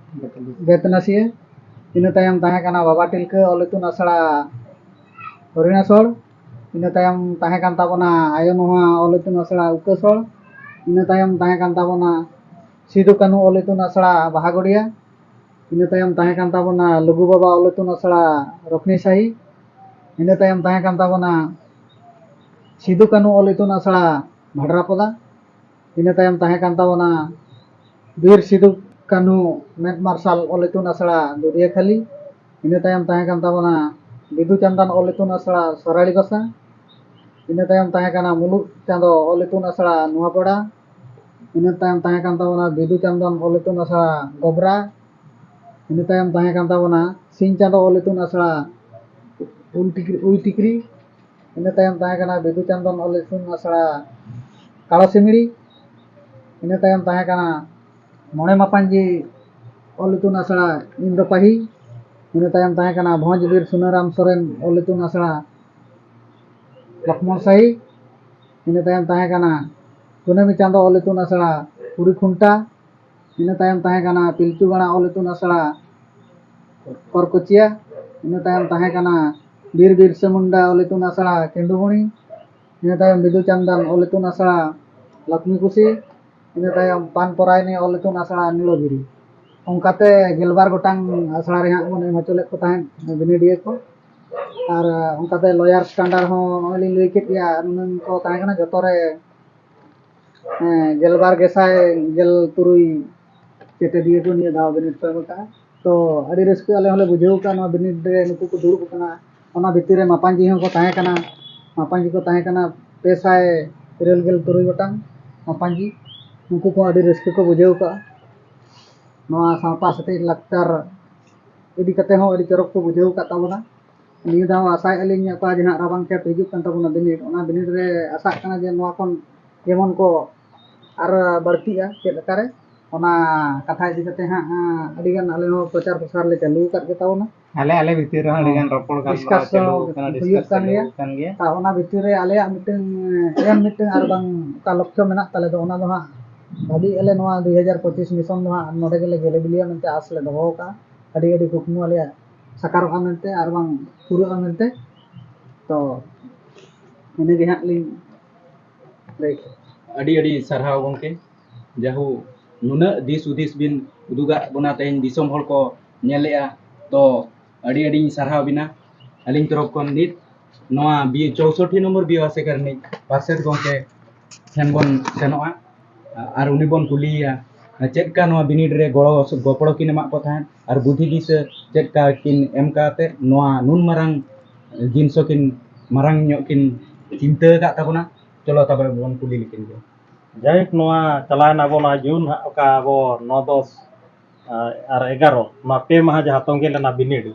ᱵᱮᱛᱱᱟᱥᱤᱭᱟᱹ᱾ ᱤᱱᱟᱹ ᱛᱟᱭᱚᱢ ᱛᱟᱦᱮᱸ ᱠᱟᱱᱟ ᱵᱟᱵᱟ ᱛᱤᱞᱠᱟᱹ ᱚᱞ ᱤᱛᱩᱱ ᱟᱥᱲᱟ ᱦᱚᱨᱤᱬᱟᱥᱚᱲ᱾ ᱤᱱᱟᱹ ᱛᱟᱭᱚᱢ ᱛᱟᱦᱮᱸ ᱠᱟᱱ ᱛᱟᱵᱚᱱᱟ ᱟᱭᱳ ᱱᱚᱣᱟ ᱚᱞ ᱤᱛᱩᱱ ᱟᱥᱲᱟ ᱩᱠᱟᱹᱥᱚᱲ᱾ ᱤᱱᱟᱹ ᱛᱟᱭᱚᱢ ᱛᱟᱦᱮᱸ ᱠᱟᱱ ᱛᱟᱵᱚᱱᱟ ᱥᱤᱫᱩ ᱠᱟᱹᱱᱦᱩ ᱚᱞ ᱤᱛᱩᱱ ᱟᱥᱲᱟ ᱵᱟᱦᱟᱜᱚᱲᱤᱭᱟ᱾ ᱤᱱᱟᱹ ᱛᱟᱭᱚᱢ ᱛᱟᱦᱮᱸ ᱠᱟᱱ ᱛᱟᱵᱚᱱᱟ ᱞᱩᱜᱩ ᱵᱟᱵᱟ ᱚᱞ ᱤᱛᱩᱱ ᱟᱥᱲᱟ ᱨᱚᱠᱷᱱᱤ ᱥᱟᱦᱤ᱾ ᱤᱱᱟᱹ ᱛᱟᱭᱚᱢ ᱛᱟᱦᱮᱸ ᱠᱟᱱ ᱛᱟᱵᱚᱱᱟ ᱥᱤᱫᱩ ᱠᱟᱹᱱᱦᱩ ᱚᱞ ᱤᱛᱩᱱ ᱟᱥᱲᱟ ᱵᱷᱟᱰᱨᱟᱯᱚᱫᱟ᱾ ᱤᱱᱟᱹ ᱛᱟᱭᱚᱢ ᱛᱟᱦᱮᱸ ᱠᱟᱱ ᱛᱟᱵᱚᱱᱟ ᱵᱤᱨ ᱥᱤᱫᱩ ᱠᱟᱹᱱᱦᱩ ᱢᱮᱫ ᱢᱟᱨᱥᱟᱞ ᱚᱞ ᱤᱛᱩᱱ ᱟᱥᱲᱟ ᱫᱩᱫᱤᱭᱟᱹᱠᱷᱟᱹᱞᱤ᱾ ᱤᱱᱟᱹ ᱛᱟᱭᱚᱢ ᱛᱟᱦᱮᱸ ᱠᱟᱱ ᱛᱟᱵᱚᱱᱟ ᱵᱤᱫᱩ ᱪᱟᱸᱫᱟᱱ ᱚᱞ ᱤᱛᱩᱱ ᱟᱥᱲᱟ ᱥᱚᱨᱟᱲᱤ ᱵᱟᱥᱟ᱾ ᱤᱱᱟᱹ ᱛᱟᱭᱚᱢ ᱛᱟᱦᱮᱸ ᱠᱟᱱᱟ ᱢᱩᱞᱩᱜ ᱪᱟᱸᱫᱚ ᱚᱞ ᱤᱛᱩᱱ ᱟᱥᱲᱟ ᱱᱚᱣᱟᱯᱟᱲᱟ᱾ ᱤᱱᱟᱹ ᱛᱟᱭᱚᱢ ᱛᱟᱦᱮᱸ ᱠᱟᱱ ᱛᱟᱵᱚᱱᱟ ᱵᱤᱫᱩ ᱪᱟᱸᱫᱟᱱ ᱚᱞ ᱤᱛᱩᱱ ᱟᱥᱲᱟ ᱜᱚᱵᱨᱟ᱾ ᱤᱱᱟᱹ ᱛᱟᱭᱚᱢ ᱛᱟᱦᱮᱸ ᱠᱟᱱ ᱛᱟᱵᱚᱱᱟ ᱥᱤᱧ ᱪᱟᱸᱫᱚ ᱚᱞ ᱤᱛᱩᱱ ᱟᱥᱲᱟ ᱩᱞ ᱴᱤᱠᱨᱤ, ᱩᱭ ᱴᱤᱠᱨᱤ᱾ ᱤᱱᱟᱹ ᱛᱟᱭᱚᱢ ᱛᱟᱦᱮᱸ ᱠᱟᱱᱟ ᱵᱤᱫᱩ ᱪᱟᱸᱫᱟᱱ ᱚᱞ ᱤᱛᱩᱱ ᱟᱥᱲᱟ ᱠᱟᱲᱟᱥᱤᱢᱲᱤ᱾ ᱤᱱᱟᱹ ᱛᱟᱭᱚᱢ ᱛᱟᱦᱮᱸ ᱠᱟᱱᱟ ᱢᱚᱬᱮ ᱢᱟᱯᱟᱧᱡᱤ ᱚᱞ ᱤᱛᱩᱱ ᱟᱥᱲᱟ ᱤᱱᱫᱚᱯᱟᱦᱤ, ᱤᱱᱟᱹ ᱛᱟᱭᱚᱢ ᱛᱟᱦᱮᱸ ᱠᱟᱱᱟ ᱵᱷᱚᱸᱡᱽ ᱵᱤᱨ ᱥᱩᱱᱟᱹᱨᱟᱢ ᱥᱚᱨᱮᱱ ᱚᱞ ᱤᱛᱩᱱ ᱟᱥᱲᱟ ᱞᱚᱠᱷᱢᱚᱱ ᱥᱟᱦᱤ, ᱤᱱᱟᱹ ᱛᱟᱭᱚᱢ ᱛᱟᱦᱮᱸ ᱠᱟᱱᱟ ᱠᱩᱱᱟᱹᱢᱤ ᱪᱟᱸᱫᱚ ᱚᱞ ᱤᱛᱩᱱ ᱟᱥᱲᱟ ᱯᱩᱨᱤ ᱠᱷᱩᱱᱴᱟ, ᱤᱱᱟᱹ ᱛᱟᱭᱚᱢ ᱛᱟᱦᱮᱸ ᱠᱟᱱᱟ ᱯᱤᱞᱪᱩ ᱜᱟᱲᱟ ᱚᱞ ᱤᱛᱩᱱ ᱟᱥᱲᱟ ᱠᱚᱨᱠᱚᱪᱤᱭᱟ, ᱤᱱᱟᱹ ᱛᱟᱭᱚᱢ ᱛᱟᱦᱮᱸ ᱠᱟᱱᱟ ᱵᱤᱨ ᱵᱤᱨᱥᱟ ᱢᱩᱱᱰᱟ ᱚᱞ ᱤᱛᱩᱱ ᱟᱥᱲᱟ ᱠᱮᱸᱫᱩᱵᱩᱲᱤ, ᱤᱱᱟᱹ ᱛᱟᱭᱚᱢ ᱵᱤᱫᱩ ᱪᱟᱸᱫᱟᱱ ᱚᱞ ᱤᱛᱩᱱ ᱟᱥᱲᱟ ᱞᱚᱠᱷᱢᱤ ᱠᱩᱥᱤ, ᱤᱱᱟᱹ ᱛᱟᱭᱚᱢ ᱯᱟᱱ ᱯᱚᱨᱟᱭᱱᱤ ᱚᱞ ᱤᱛᱩᱱ ᱟᱥᱲᱟ ᱱᱤᱲᱟᱹᱜᱤᱨᱤ᱾ ᱚᱱᱠᱟᱛᱮ ᱜᱮᱞᱵᱟᱨ ᱜᱚᱴᱟᱝ ᱟᱥᱲᱟ ᱨᱮ ᱦᱟᱸᱜ ᱵᱚᱱ ᱮᱢ ᱦᱚᱪᱚ ᱞᱮᱫ ᱠᱚ ᱛᱟᱦᱮᱸᱫ ᱵᱤᱱᱤᱰᱤᱭᱟᱹ ᱠᱚ᱾ ᱟᱨ ᱚᱱᱠᱟᱛᱮ ᱞᱚᱭᱟᱨ ᱥᱴᱟᱱᱰᱟᱨᱰ ᱦᱚᱸ ᱱᱚᱜᱼᱚᱭ ᱞᱤᱧ ᱞᱟᱹᱭ ᱠᱮᱫ ᱜᱮᱭᱟ, ᱱᱩᱱᱟᱹᱝ ᱠᱚ ᱛᱟᱦᱮᱸ ᱠᱟᱱᱟ᱾ ᱡᱚᱛᱚ ᱨᱮ ᱦᱮᱸ, ᱜᱮᱞᱵᱟᱨ ᱜᱮᱥᱟᱭ ᱜᱮᱞ ᱛᱩᱨᱩᱭ ᱪᱮᱴᱮᱫᱤᱭᱟᱹ ᱠᱚ ᱱᱤᱭᱟᱹ ᱫᱷᱟᱣ ᱵᱤᱱᱤᱰ ᱠᱚ ᱮᱢ ᱟᱠᱟᱫᱼᱟ᱾ ᱛᱚ ᱟᱹᱰᱤ ᱨᱟᱹᱥᱠᱟᱹ ᱟᱞᱮ ᱦᱚᱸᱞᱮ ᱵᱩᱡᱷᱟᱹᱣ ᱟᱠᱟᱫᱼᱟ ᱱᱚᱣᱟ ᱵᱤᱱᱤᱰ ᱨᱮ ᱱᱩᱠᱩ ᱠᱚ ᱫᱩᱲᱩᱵ ᱟᱠᱟᱱᱟ᱾ ᱚᱱᱟ ᱵᱷᱤᱛᱤᱨ ᱨᱮ ᱢᱟᱯᱟᱧᱡᱤ ᱦᱚᱸᱠᱚ ᱛᱟᱦᱮᱸ ᱠᱟᱱᱟ, ᱢᱟᱯᱟᱧᱡᱤ ᱠᱚ ᱛᱟᱦᱮᱸ ᱠᱟᱱᱟ ᱯᱮ ᱥᱟᱭ ᱤᱨᱟᱹᱞ ᱜᱮᱞ ᱛᱩᱨᱩᱭ ᱜᱚᱴᱟᱝ ᱢᱟᱯᱟᱧᱡᱤ᱾ ᱩᱱᱠᱩ ᱠᱚᱦᱚᱸ ᱟᱹᱰᱤ ᱨᱟᱹᱥᱠᱟᱹ ᱠᱚ ᱵᱩᱡᱷᱟᱹᱣ ᱟᱠᱟᱫᱼᱟ᱾ ᱱᱚᱣᱟ ᱥᱟᱶᱛᱟ ᱥᱮᱪᱮᱫ ᱞᱟᱠᱪᱟᱨ ᱤᱫᱤ ᱠᱟᱛᱮ ᱦᱚᱸ ᱟᱹᱰᱤ ᱪᱚᱨᱚᱠ ᱠᱚ ᱵᱩᱡᱷᱟᱹᱣ ᱟᱠᱟᱫ ᱛᱟᱵᱚᱱᱟ᱾ ᱱᱤᱭᱟᱹ ᱫᱷᱟᱣ ᱟᱥᱟᱭᱮᱫᱼᱟ ᱞᱤᱧ ᱚᱠᱟ ᱡᱟᱦᱟᱸ ᱨᱟᱵᱟᱝ ᱠᱷᱮᱯ ᱦᱤᱡᱩᱜ ᱠᱟᱱ ᱛᱟᱵᱚᱱᱟ ᱵᱤᱱᱤᱰ, ᱚᱱᱟ ᱵᱤᱱᱤᱰ ᱨᱮ ᱟᱥᱟᱜ ᱠᱟᱱᱟ ᱡᱮ ᱱᱚᱣᱟ ᱠᱷᱚᱱ ᱡᱮᱢᱚᱱ ᱠᱚ ᱟᱨ ᱵᱟᱹᱲᱛᱤᱜᱼᱟ ᱪᱮᱫ ᱞᱮᱠᱟᱨᱮ, ᱚᱱᱟ ᱠᱟᱛᱷᱟ ᱤᱫᱤ ᱠᱟᱛᱮ ᱦᱟᱸᱜ ᱟᱹᱰᱤᱜᱟᱱ ᱟᱞᱮ ᱦᱚᱸ ᱯᱨᱚᱪᱟᱨ ᱯᱨᱚᱥᱟᱨ ᱞᱮ ᱪᱟᱹᱞᱩ ᱟᱠᱟᱫ ᱜᱮ ᱛᱟᱵᱚᱱᱟ᱾ ᱟᱞᱮ ᱟᱞᱮ ᱵᱷᱤᱛᱤᱨ ᱨᱮᱦᱚᱸ ᱟᱹᱰᱤᱜᱟᱱ ᱨᱚᱯᱚᱲ ᱜᱟᱞᱢᱟᱨᱟᱣ ᱰᱤᱥᱠᱟᱥ ᱪᱟᱹᱞᱩ ᱟᱠᱟᱱᱟ, ᱦᱩᱭᱩᱜ ᱰᱤᱥᱠᱟᱥ ᱠᱟᱱ ᱪᱟᱹᱞᱩ ᱜᱮᱭᱟ᱾ ᱟᱠᱟᱱ ᱜᱮᱭᱟ᱾ ᱟᱨ ᱚᱱᱟ ᱵᱷᱤᱛᱤᱨ ᱨᱮ ᱟᱞᱮᱭᱟᱜ ᱢᱤᱫᱴᱟᱝ ᱮᱢ ᱢᱤᱫᱴᱟᱝ ᱟᱨ ᱵᱟᱝ ᱚᱠᱟ ᱞᱚᱠᱠᱷᱚ ᱢᱮᱱᱟᱜ ᱛᱟᱞᱮ ᱫᱚ, ᱚᱱᱟ ᱫᱚ ᱦᱟᱸᱜ ᱵᱷᱟᱹᱵᱤᱭᱮᱫᱼᱟ ᱞᱮ ᱱᱚᱣᱟ ᱫᱩᱭ ᱦᱟᱡᱟᱨ ᱯᱚᱸᱪᱤᱥ ᱢᱤᱥᱚᱱ ᱫᱚ ᱦᱟᱸᱜ ᱱᱚᱰᱮ ᱜᱮᱞᱮ ᱜᱮᱞᱮ ᱵᱤᱞᱤᱭᱟ ᱢᱮᱱᱛᱮ ᱟᱸᱥ ᱞᱮ ᱫᱚᱦᱚ ᱟᱠᱟᱫᱼᱟ᱾ ᱟᱹᱰᱤ ᱟᱹᱰᱤ ᱠᱩᱠᱢᱩ ᱟᱞᱮᱭᱟᱜ ᱥᱟᱠᱟᱨᱚᱜᱼᱟ ᱢᱮᱱᱛᱮ ᱟᱨ ᱵᱟᱝ ᱯᱩᱨᱟᱹᱜᱼᱟ ᱢᱮᱱᱛᱮ᱾ ᱛᱚ ᱤᱱᱟᱹᱜᱮ ᱦᱟᱸᱜ ᱞᱤᱧ ᱞᱟᱹᱭ ᱠᱮᱫᱟ᱾ ᱟᱹᱰᱤ ᱟᱹᱰᱤ ᱥᱟᱨᱦᱟᱣ ᱜᱚᱢᱠᱮ, ᱡᱟᱦᱳ ᱱᱩᱱᱟᱹᱜ ᱫᱤᱥ ᱦᱩᱫᱤᱥ ᱵᱤᱱ ᱩᱫᱩᱜᱟᱜ ᱵᱚᱱᱟ, ᱛᱮᱦᱮᱧ ᱫᱤᱥᱚᱢ ᱦᱚᱲ ᱠᱚ ᱧᱮᱞᱮᱜᱼᱟ, ᱛᱚ ᱟᱹᱰᱤ ᱟᱹᱰᱤᱧ ᱥᱟᱨᱦᱟᱣ ᱵᱤᱱᱟ ᱟᱹᱞᱤᱧ ᱛᱚᱨᱚᱯ ᱠᱷᱚᱱ᱾ ᱱᱤᱛ ᱱᱚᱣᱟ ᱵᱤ ᱪᱳᱥᱚᱴᱴᱤ ᱱᱚᱢᱵᱚᱨ ᱵᱤ ᱟᱥᱮᱠᱟ ᱨᱤᱱᱤᱡ ᱯᱟᱨᱥᱮᱛ ᱜᱚᱢᱠᱮ ᱴᱷᱮᱱ ᱵᱚᱱ ᱥᱮᱱᱚᱜᱼᱟ ᱟᱨ ᱩᱱᱤ ᱵᱚᱱ ᱠᱩᱞᱤᱭᱮᱭᱟ ᱪᱮᱫ ᱞᱮᱠᱟ ᱱᱚᱣᱟ ᱵᱤᱱᱤᱰ ᱨᱮ ᱜᱚᱲᱚ ᱜᱚᱯᱚᱲᱚ ᱠᱤᱱ ᱮᱢᱟᱜ ᱠᱚ ᱛᱟᱦᱮᱸᱫ ᱟᱨ ᱵᱩᱫᱷᱤ ᱫᱤᱥᱟᱹ ᱪᱮᱫ ᱞᱮᱠᱟ ᱠᱤᱱ ᱮᱢ ᱠᱟᱛᱮᱫ ᱱᱚᱣᱟ ᱱᱩᱱ ᱢᱟᱨᱟᱝ ᱡᱤᱱᱤᱥ ᱦᱚᱸ ᱠᱤᱱ ᱢᱟᱨᱟᱝ ᱧᱚᱜ ᱠᱤᱱ ᱪᱤᱱᱛᱟᱹ ᱟᱠᱟᱫ ᱛᱟᱵᱚᱱᱟ᱾ ᱪᱚᱞᱚ ᱛᱚᱵᱮ ᱵᱚᱱ ᱠᱩᱞᱤ ᱞᱮᱠᱤᱱ ᱜᱮ᱾ ᱡᱟᱭᱦᱳᱠ, ᱱᱚᱣᱟ ᱪᱟᱞᱟᱣᱮᱱ ᱟᱵᱚ ᱱᱚᱣᱟ ᱡᱩᱱ ᱦᱟᱸᱜ ᱚᱠᱟ ᱟᱵᱚ ᱱᱚ ᱫᱚᱥ ᱟᱨ ᱮᱜᱟᱨᱚ, ᱱᱚᱣᱟ ᱯᱮ ᱢᱟᱦᱟ ᱡᱟᱦᱟᱸ ᱛᱚᱸᱜᱮ ᱞᱮᱱᱟ ᱵᱤᱱᱤᱰ,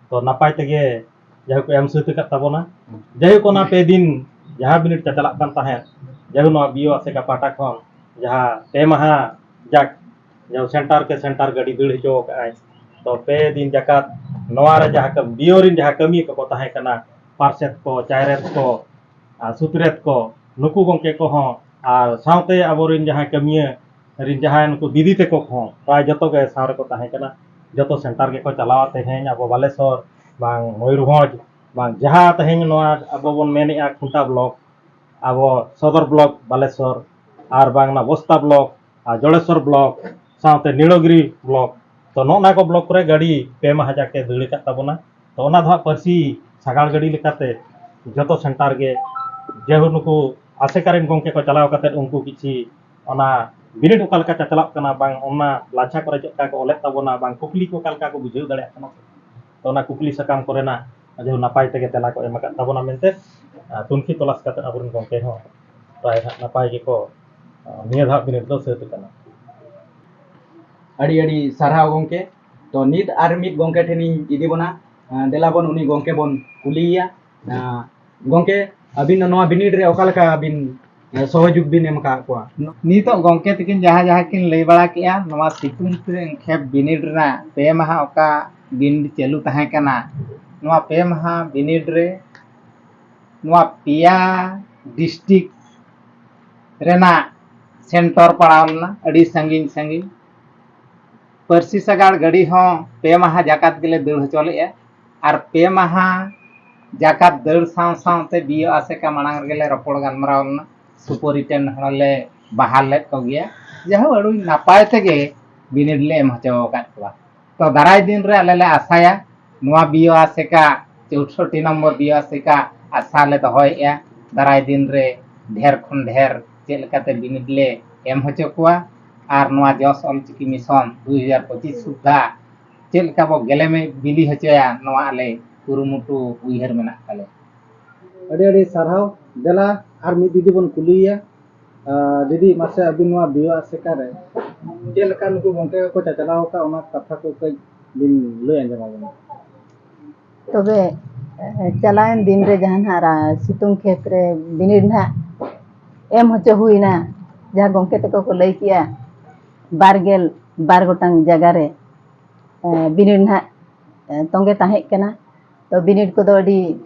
ᱛᱚ ᱱᱟᱯᱟᱭ ᱛᱮᱜᱮ ᱡᱟᱭᱦᱳᱠ ᱮᱢ ᱥᱟᱹᱛ ᱟᱠᱟᱫ ᱛᱟᱵᱚᱱᱟ᱾ ᱡᱟᱭᱦᱳᱠ, ᱚᱱᱟ ᱯᱮ ᱫᱤᱱ ᱡᱟᱦᱟᱸ ᱵᱤᱱᱤᱰ ᱪᱟᱪᱟᱞᱟᱜ ᱠᱟᱱ ᱛᱟᱦᱮᱸᱫ, ᱡᱟᱭᱦᱳᱠ ᱱᱚᱣᱟ ᱵᱤ ᱳ ᱟᱥᱮᱠᱟ ᱯᱟᱦᱴᱟ ᱠᱷᱚᱱ ᱡᱟᱦᱟᱸ ᱯᱮ ᱢᱟᱦᱟ ᱡᱟᱠ ᱡᱟᱦᱟᱸ ᱥᱮᱱᱴᱟᱨ ᱠᱮ ᱥᱮᱱᱴᱟᱨ ᱜᱟᱹᱰᱤ ᱫᱟᱹᱲ ᱦᱚᱪᱚ ᱟᱠᱟᱫᱼᱟᱭ᱾ ᱛᱚ ᱯᱮ ᱫᱤᱱ ᱡᱟᱠᱟᱛ ᱱᱚᱣᱟ ᱨᱮ ᱡᱟᱦᱟᱸ ᱠᱟᱹᱢᱤ, ᱵᱤᱭᱳ ᱨᱮᱱ ᱡᱟᱦᱟᱸ ᱠᱟᱹᱢᱤᱭᱟᱹ ᱠᱚᱠᱚ ᱛᱟᱦᱮᱸ ᱠᱟᱱᱟ, ᱯᱟᱨᱥᱮᱛ ᱠᱚ, ᱪᱟᱭᱨᱮᱛ ᱠᱚ, ᱟᱨ ᱥᱩᱛᱨᱮᱛ ᱠᱚ, ᱱᱩᱠᱩ ᱜᱚᱢᱠᱮ ᱠᱚᱦᱚᱸ, ᱟᱨ ᱥᱟᱶᱛᱮ ᱟᱵᱚᱨᱮᱱ ᱡᱟᱦᱟᱸᱭ ᱠᱟᱹᱢᱤᱭᱟᱹ ᱨᱮᱱ ᱡᱟᱦᱟᱸᱭ ᱱᱩᱠᱩ ᱫᱤᱫᱤ ᱛᱟᱠᱚ ᱠᱚᱦᱚᱸ ᱯᱨᱟᱭ ᱡᱚᱛᱚ ᱜᱮ ᱥᱟᱶ ᱨᱮᱠᱚ ᱛᱟᱦᱮᱸ ᱠᱟᱱᱟ᱾ ᱡᱚᱛᱚ ᱥᱮᱱᱴᱟᱨ ᱜᱮᱠᱚ ᱪᱟᱞᱟᱣᱟ᱾ ᱛᱮᱦᱮᱧ ᱟᱵᱚ ᱵᱟᱞᱮᱥᱚᱨ, ᱵᱟᱝ ᱢᱚᱭᱩᱨᱵᱷᱚᱸᱡᱽ, ᱵᱟᱝ ᱡᱟᱦᱟᱸ ᱛᱮᱦᱮᱧ ᱱᱚᱣᱟ ᱟᱵᱚ ᱵᱚᱱ ᱢᱮᱱᱮᱫᱼᱟ ᱠᱷᱩᱱᱴᱟ ᱵᱞᱚᱠ, ᱟᱵᱚ ᱥᱚᱫᱚᱨ ᱵᱞᱚᱠ ᱵᱟᱞᱮᱥᱚᱨ, ᱟᱨ ᱵᱟᱝ ᱚᱱᱟ ᱵᱚᱥᱛᱟ ᱵᱞᱚᱠ, ᱟᱨ ᱡᱚᱲᱮᱥᱚᱨ ᱵᱞᱚᱠ, ᱥᱟᱶᱛᱮ ᱱᱤᱲᱚᱜᱤᱨᱤ ᱵᱞᱚᱠ᱾ ᱛᱚ ᱱᱚᱜᱼᱚ ᱱᱟ ᱠᱚ ᱵᱞᱚᱠ ᱠᱚᱨᱮ ᱜᱟᱹᱰᱤ ᱯᱮ ᱢᱟᱦᱟ ᱡᱟᱠᱮ ᱫᱟᱹᱲ ᱟᱠᱟᱫ ᱛᱟᱵᱚᱱᱟ᱾ ᱛᱚ ᱚᱱᱟ ᱫᱚ ᱦᱟᱸᱜ ᱯᱟᱹᱨᱥᱤ ᱥᱟᱜᱟᱲ ᱜᱟᱹᱰᱤ ᱞᱮᱠᱟᱛᱮ ᱡᱚᱛᱚ ᱥᱮᱱᱴᱟᱨ ᱜᱮ, ᱡᱮᱦᱳᱠ ᱱᱩᱠᱩ ᱟᱥᱮᱠᱟ ᱨᱮᱱ ᱜᱚᱢᱠᱮ ᱠᱚ ᱪᱟᱞᱟᱣ ᱠᱟᱛᱮᱫ ᱩᱱᱠᱩ ᱠᱤᱪᱷᱤ ᱚᱱᱟ ᱵᱤᱱᱤᱰ ᱚᱠᱟ ᱞᱮᱠᱟ ᱪᱟᱪᱞᱟᱜ ᱠᱟᱱᱟ, ᱵᱟᱝ ᱚᱱᱟ ᱞᱟᱪᱷᱟ ᱠᱚᱨᱮ ᱪᱮᱫ ᱞᱮᱠᱟ ᱠᱚ ᱚᱞᱮᱫ ᱛᱟᱵᱚᱱᱟ, ᱵᱟᱝ ᱠᱩᱠᱞᱤ ᱠᱚ ᱚᱠᱟ ᱞᱮᱠᱟ ᱠᱚ ᱵᱩᱡᱷᱟᱹᱣ ᱫᱟᱲᱮᱭᱟᱜ ᱠᱟᱱᱟ, ᱛᱚ ᱚᱱᱟ ᱠᱩᱠᱞᱤ ᱥᱟᱠᱟᱢ ᱠᱚᱨᱮᱱᱟᱜ ᱟᱹᱰᱤ ᱱᱟᱯᱟᱭ ᱛᱮᱜᱮ ᱛᱮᱞᱟ ᱠᱚ ᱮᱢ ᱟᱠᱟᱫ ᱛᱟᱵᱚᱱᱟ ᱢᱮᱱᱛᱮ, ᱟᱨ ᱛᱩᱱᱠᱷᱤ ᱛᱚᱞᱟᱥ ᱠᱟᱛᱮᱫ ᱟᱵᱚᱨᱮᱱ ᱜᱚᱢᱠᱮ ᱦᱚᱸ ᱯᱨᱟᱭ ᱦᱟᱸᱜ ᱱᱟᱯᱟᱭ ᱜᱮᱠᱚ, ᱟᱨ ᱱᱤᱭᱟᱹ ᱫᱷᱟᱣ ᱵᱤᱱᱤᱰ ᱫᱚ ᱥᱟᱹᱛ ᱟᱠᱟᱱᱟ᱾ ᱟᱹᱰᱤ ᱟᱹᱰᱤ ᱥᱟᱨᱦᱟᱣ ᱜᱚᱢᱠᱮ᱾ ᱛᱚ ᱱᱤᱛ ᱟᱨ ᱢᱤᱫ ᱜᱚᱢᱠᱮ ᱴᱷᱮᱱᱤᱧ ᱤᱫᱤ ᱵᱚᱱᱟ᱾ ᱟᱸ, ᱫᱮᱞᱟ ᱵᱚᱱ ᱩᱱᱤ ᱜᱚᱢᱠᱮ ᱵᱚᱱ ᱠᱩᱞᱤᱭᱮᱭᱟ᱾ ᱟᱸ, ᱜᱚᱢᱠᱮ, ᱟᱹᱵᱤᱱ ᱫᱚ ᱱᱚᱣᱟ ᱵᱤᱱᱤᱰ ᱨᱮ ᱚᱠᱟ ᱞᱮᱠᱟ ᱵᱤᱱ, ᱟᱸ, ᱥᱚᱦᱚᱡᱳᱜᱽ ᱵᱤᱱ ᱮᱢ ᱟᱠᱟᱫ ᱠᱚᱣᱟ? ᱱᱤᱛᱚᱜ ᱜᱚᱢᱠᱮ ᱛᱟᱹᱠᱤᱱ ᱡᱟᱦᱟᱸ ᱡᱟᱦᱟᱸ ᱠᱤᱱ ᱞᱟᱹᱭ ᱵᱟᱲᱟ ᱠᱮᱜᱼᱟ, ᱱᱚᱣᱟ ᱥᱤᱛᱩᱝ ᱠᱷᱮᱯ ᱵᱤᱱᱤᱰ ᱨᱮᱱᱟᱜ ᱯᱮ ᱢᱟᱦᱟ ᱚᱠᱟ ᱵᱤᱱᱤᱰ ᱪᱟᱹᱞᱩ ᱛᱟᱦᱮᱸ ᱠᱟᱱᱟ, ᱱᱚᱣᱟ ᱯᱮ ᱢᱟᱦᱟ ᱵᱤᱱᱤᱰ ᱨᱮ ᱱᱚᱣᱟ ᱯᱮᱭᱟ ᱰᱤᱥᱴᱤᱠ ᱨᱮᱱᱟᱜ ᱥᱮᱱᱴᱚᱨ ᱯᱟᱲᱟᱣ ᱞᱮᱱᱟ, ᱟᱹᱰᱤ ᱥᱟᱺᱜᱤᱧ ᱥᱟᱺᱜᱤᱧ᱾ ᱯᱟᱹᱨᱥᱤ ᱥᱟᱜᱟᱲ ᱜᱟᱹᱰᱤ ᱦᱚᱸ ᱯᱮ ᱢᱟᱦᱟ ᱡᱟᱠᱟᱛ ᱜᱮᱞᱮ ᱫᱟᱹᱲ ᱦᱚᱪᱚ ᱞᱮᱫᱼᱟ᱾ ᱟᱨ ᱯᱮ ᱢᱟᱦᱟ ᱡᱟᱠᱟᱛ ᱫᱟᱹᱲ ᱥᱟᱶ ᱥᱟᱶᱛᱮ ᱵᱤᱭᱳ ᱟᱥᱮᱠᱟ ᱢᱟᱲᱟᱝ ᱨᱮᱜᱮᱞᱮ ᱨᱚᱯᱚᱲ ᱜᱟᱞᱢᱟᱨᱟᱣ ᱞᱮᱱᱟ, ᱥᱩᱯᱚᱨᱤᱱᱴᱮᱱᱰᱮᱱᱴ ᱦᱚᱸᱞᱮ ᱵᱟᱦᱟᱞ ᱞᱮᱫ ᱠᱚᱜᱮᱭᱟ᱾ ᱡᱟᱭᱦᱳᱠ, ᱟᱹᱰᱤ ᱱᱟᱯᱟᱭ ᱛᱮᱜᱮ ᱵᱤᱱᱤᱰ ᱞᱮ ᱮᱢ ᱦᱚᱪᱚ ᱟᱠᱟᱫ ᱠᱚᱣᱟ᱾ ᱛᱚ ᱫᱟᱨᱟᱭ ᱫᱤᱱ ᱨᱮ ᱟᱞᱮ ᱞᱮ ᱟᱥᱟᱭᱟ ᱱᱚᱣᱟ ᱵᱤᱭᱳ ᱟᱥᱮᱠᱟ ᱪᱳᱴᱥᱚᱴᱴᱤ ᱱᱚᱢᱵᱚᱨ ᱵᱤᱭᱳ ᱟᱥᱮᱠᱟ ᱟᱥᱟ ᱞᱮ ᱫᱚᱦᱚᱭᱮᱫᱼᱟ, ᱫᱟᱨᱟᱭ ᱫᱤᱱ ᱨᱮ ᱰᱷᱮᱨ ᱠᱷᱚᱱ ᱰᱷᱮᱨ ᱪᱮᱫ ᱞᱮᱠᱟᱛᱮ ᱵᱤᱱᱤᱰ ᱞᱮ ᱮᱢ ᱦᱚᱪᱚ ᱠᱚᱣᱟ ᱟᱨ ᱱᱚᱣᱟ ᱡᱚᱥ ᱚᱞᱪᱤᱠᱤ ᱢᱤᱥᱚᱱ ᱫᱩ ᱦᱟᱡᱟᱨ ᱯᱚᱸᱪᱤᱥ ᱥᱩᱫᱽᱫᱷᱟ ᱪᱮᱫ ᱞᱮᱠᱟ ᱵᱚ ᱜᱮᱞᱮ ᱵᱤᱞᱤ ᱦᱚᱪᱚᱭᱟ, ᱱᱚᱣᱟ ᱟᱞᱮ ᱠᱩᱨᱩᱢᱩᱴᱩ ᱩᱭᱦᱟᱹᱨ ᱢᱮᱱᱟᱜ ᱛᱟᱞᱮᱭᱟ᱾ ᱟᱹᱰᱤ ᱟᱹᱰᱤ ᱥᱟᱨᱦᱟᱣ᱾ ᱫᱮᱞᱟ ᱟᱨ ᱢᱤᱫ ᱫᱤᱫᱤ ᱵᱚᱱ ᱠᱩᱞᱤᱭᱮᱭᱟ᱾ ᱟᱨ ᱫᱤᱫᱤ, ᱢᱟᱥᱮ ᱟᱹᱵᱤᱱ ᱱᱚᱣᱟ ᱵᱤᱭᱳ ᱟᱥᱮᱠᱟ ᱨᱮ ᱪᱮᱫ ᱞᱮᱠᱟ ᱱᱩᱠᱩ ᱜᱚᱢᱠᱮ ᱠᱚᱠᱚ ᱪᱟᱪᱞᱟᱣ ᱟᱠᱟᱫ, ᱚᱱᱟ ᱠᱟᱛᱷᱟ ᱠᱚ ᱠᱟᱹᱡ ᱵᱤᱱ ᱞᱟᱹᱭ ᱟᱸᱡᱚᱢ ᱟᱵᱚᱱᱟ᱾ ᱛᱚᱵᱮ ᱮ, ᱪᱟᱞᱟᱣᱮᱱ ᱫᱤᱱ ᱨᱮ ᱡᱟᱦᱟᱸ ᱱᱟᱦᱟᱜ ᱨᱟ- ᱥᱤᱛᱩᱝ ᱠᱷᱮᱛ ᱨᱮ ᱵᱤᱱᱤᱰ ᱱᱟᱦᱟᱜ ᱮᱢ ᱦᱚᱪᱚ ᱦᱩᱭᱱᱟ, ᱡᱟᱦᱟᱸ ᱜᱚᱢᱠᱮ ᱛᱟᱠᱚ ᱠᱚ ᱞᱟᱹᱭ ᱠᱮᱜᱼᱟ, ᱵᱟᱨ ᱜᱮᱞ ᱵᱟᱨ ᱜᱚᱴᱟᱝ ᱡᱟᱭᱜᱟ ᱨᱮ ᱵᱤᱱᱤᱰ ᱱᱟᱦᱟᱜ ᱛᱚᱸᱜᱮ ᱛᱟᱦᱮᱸ ᱠᱟᱱᱟ᱾ ᱛᱚ ᱵᱤᱱᱤᱰ ᱠᱚᱫᱚ ᱟᱹᱰᱤ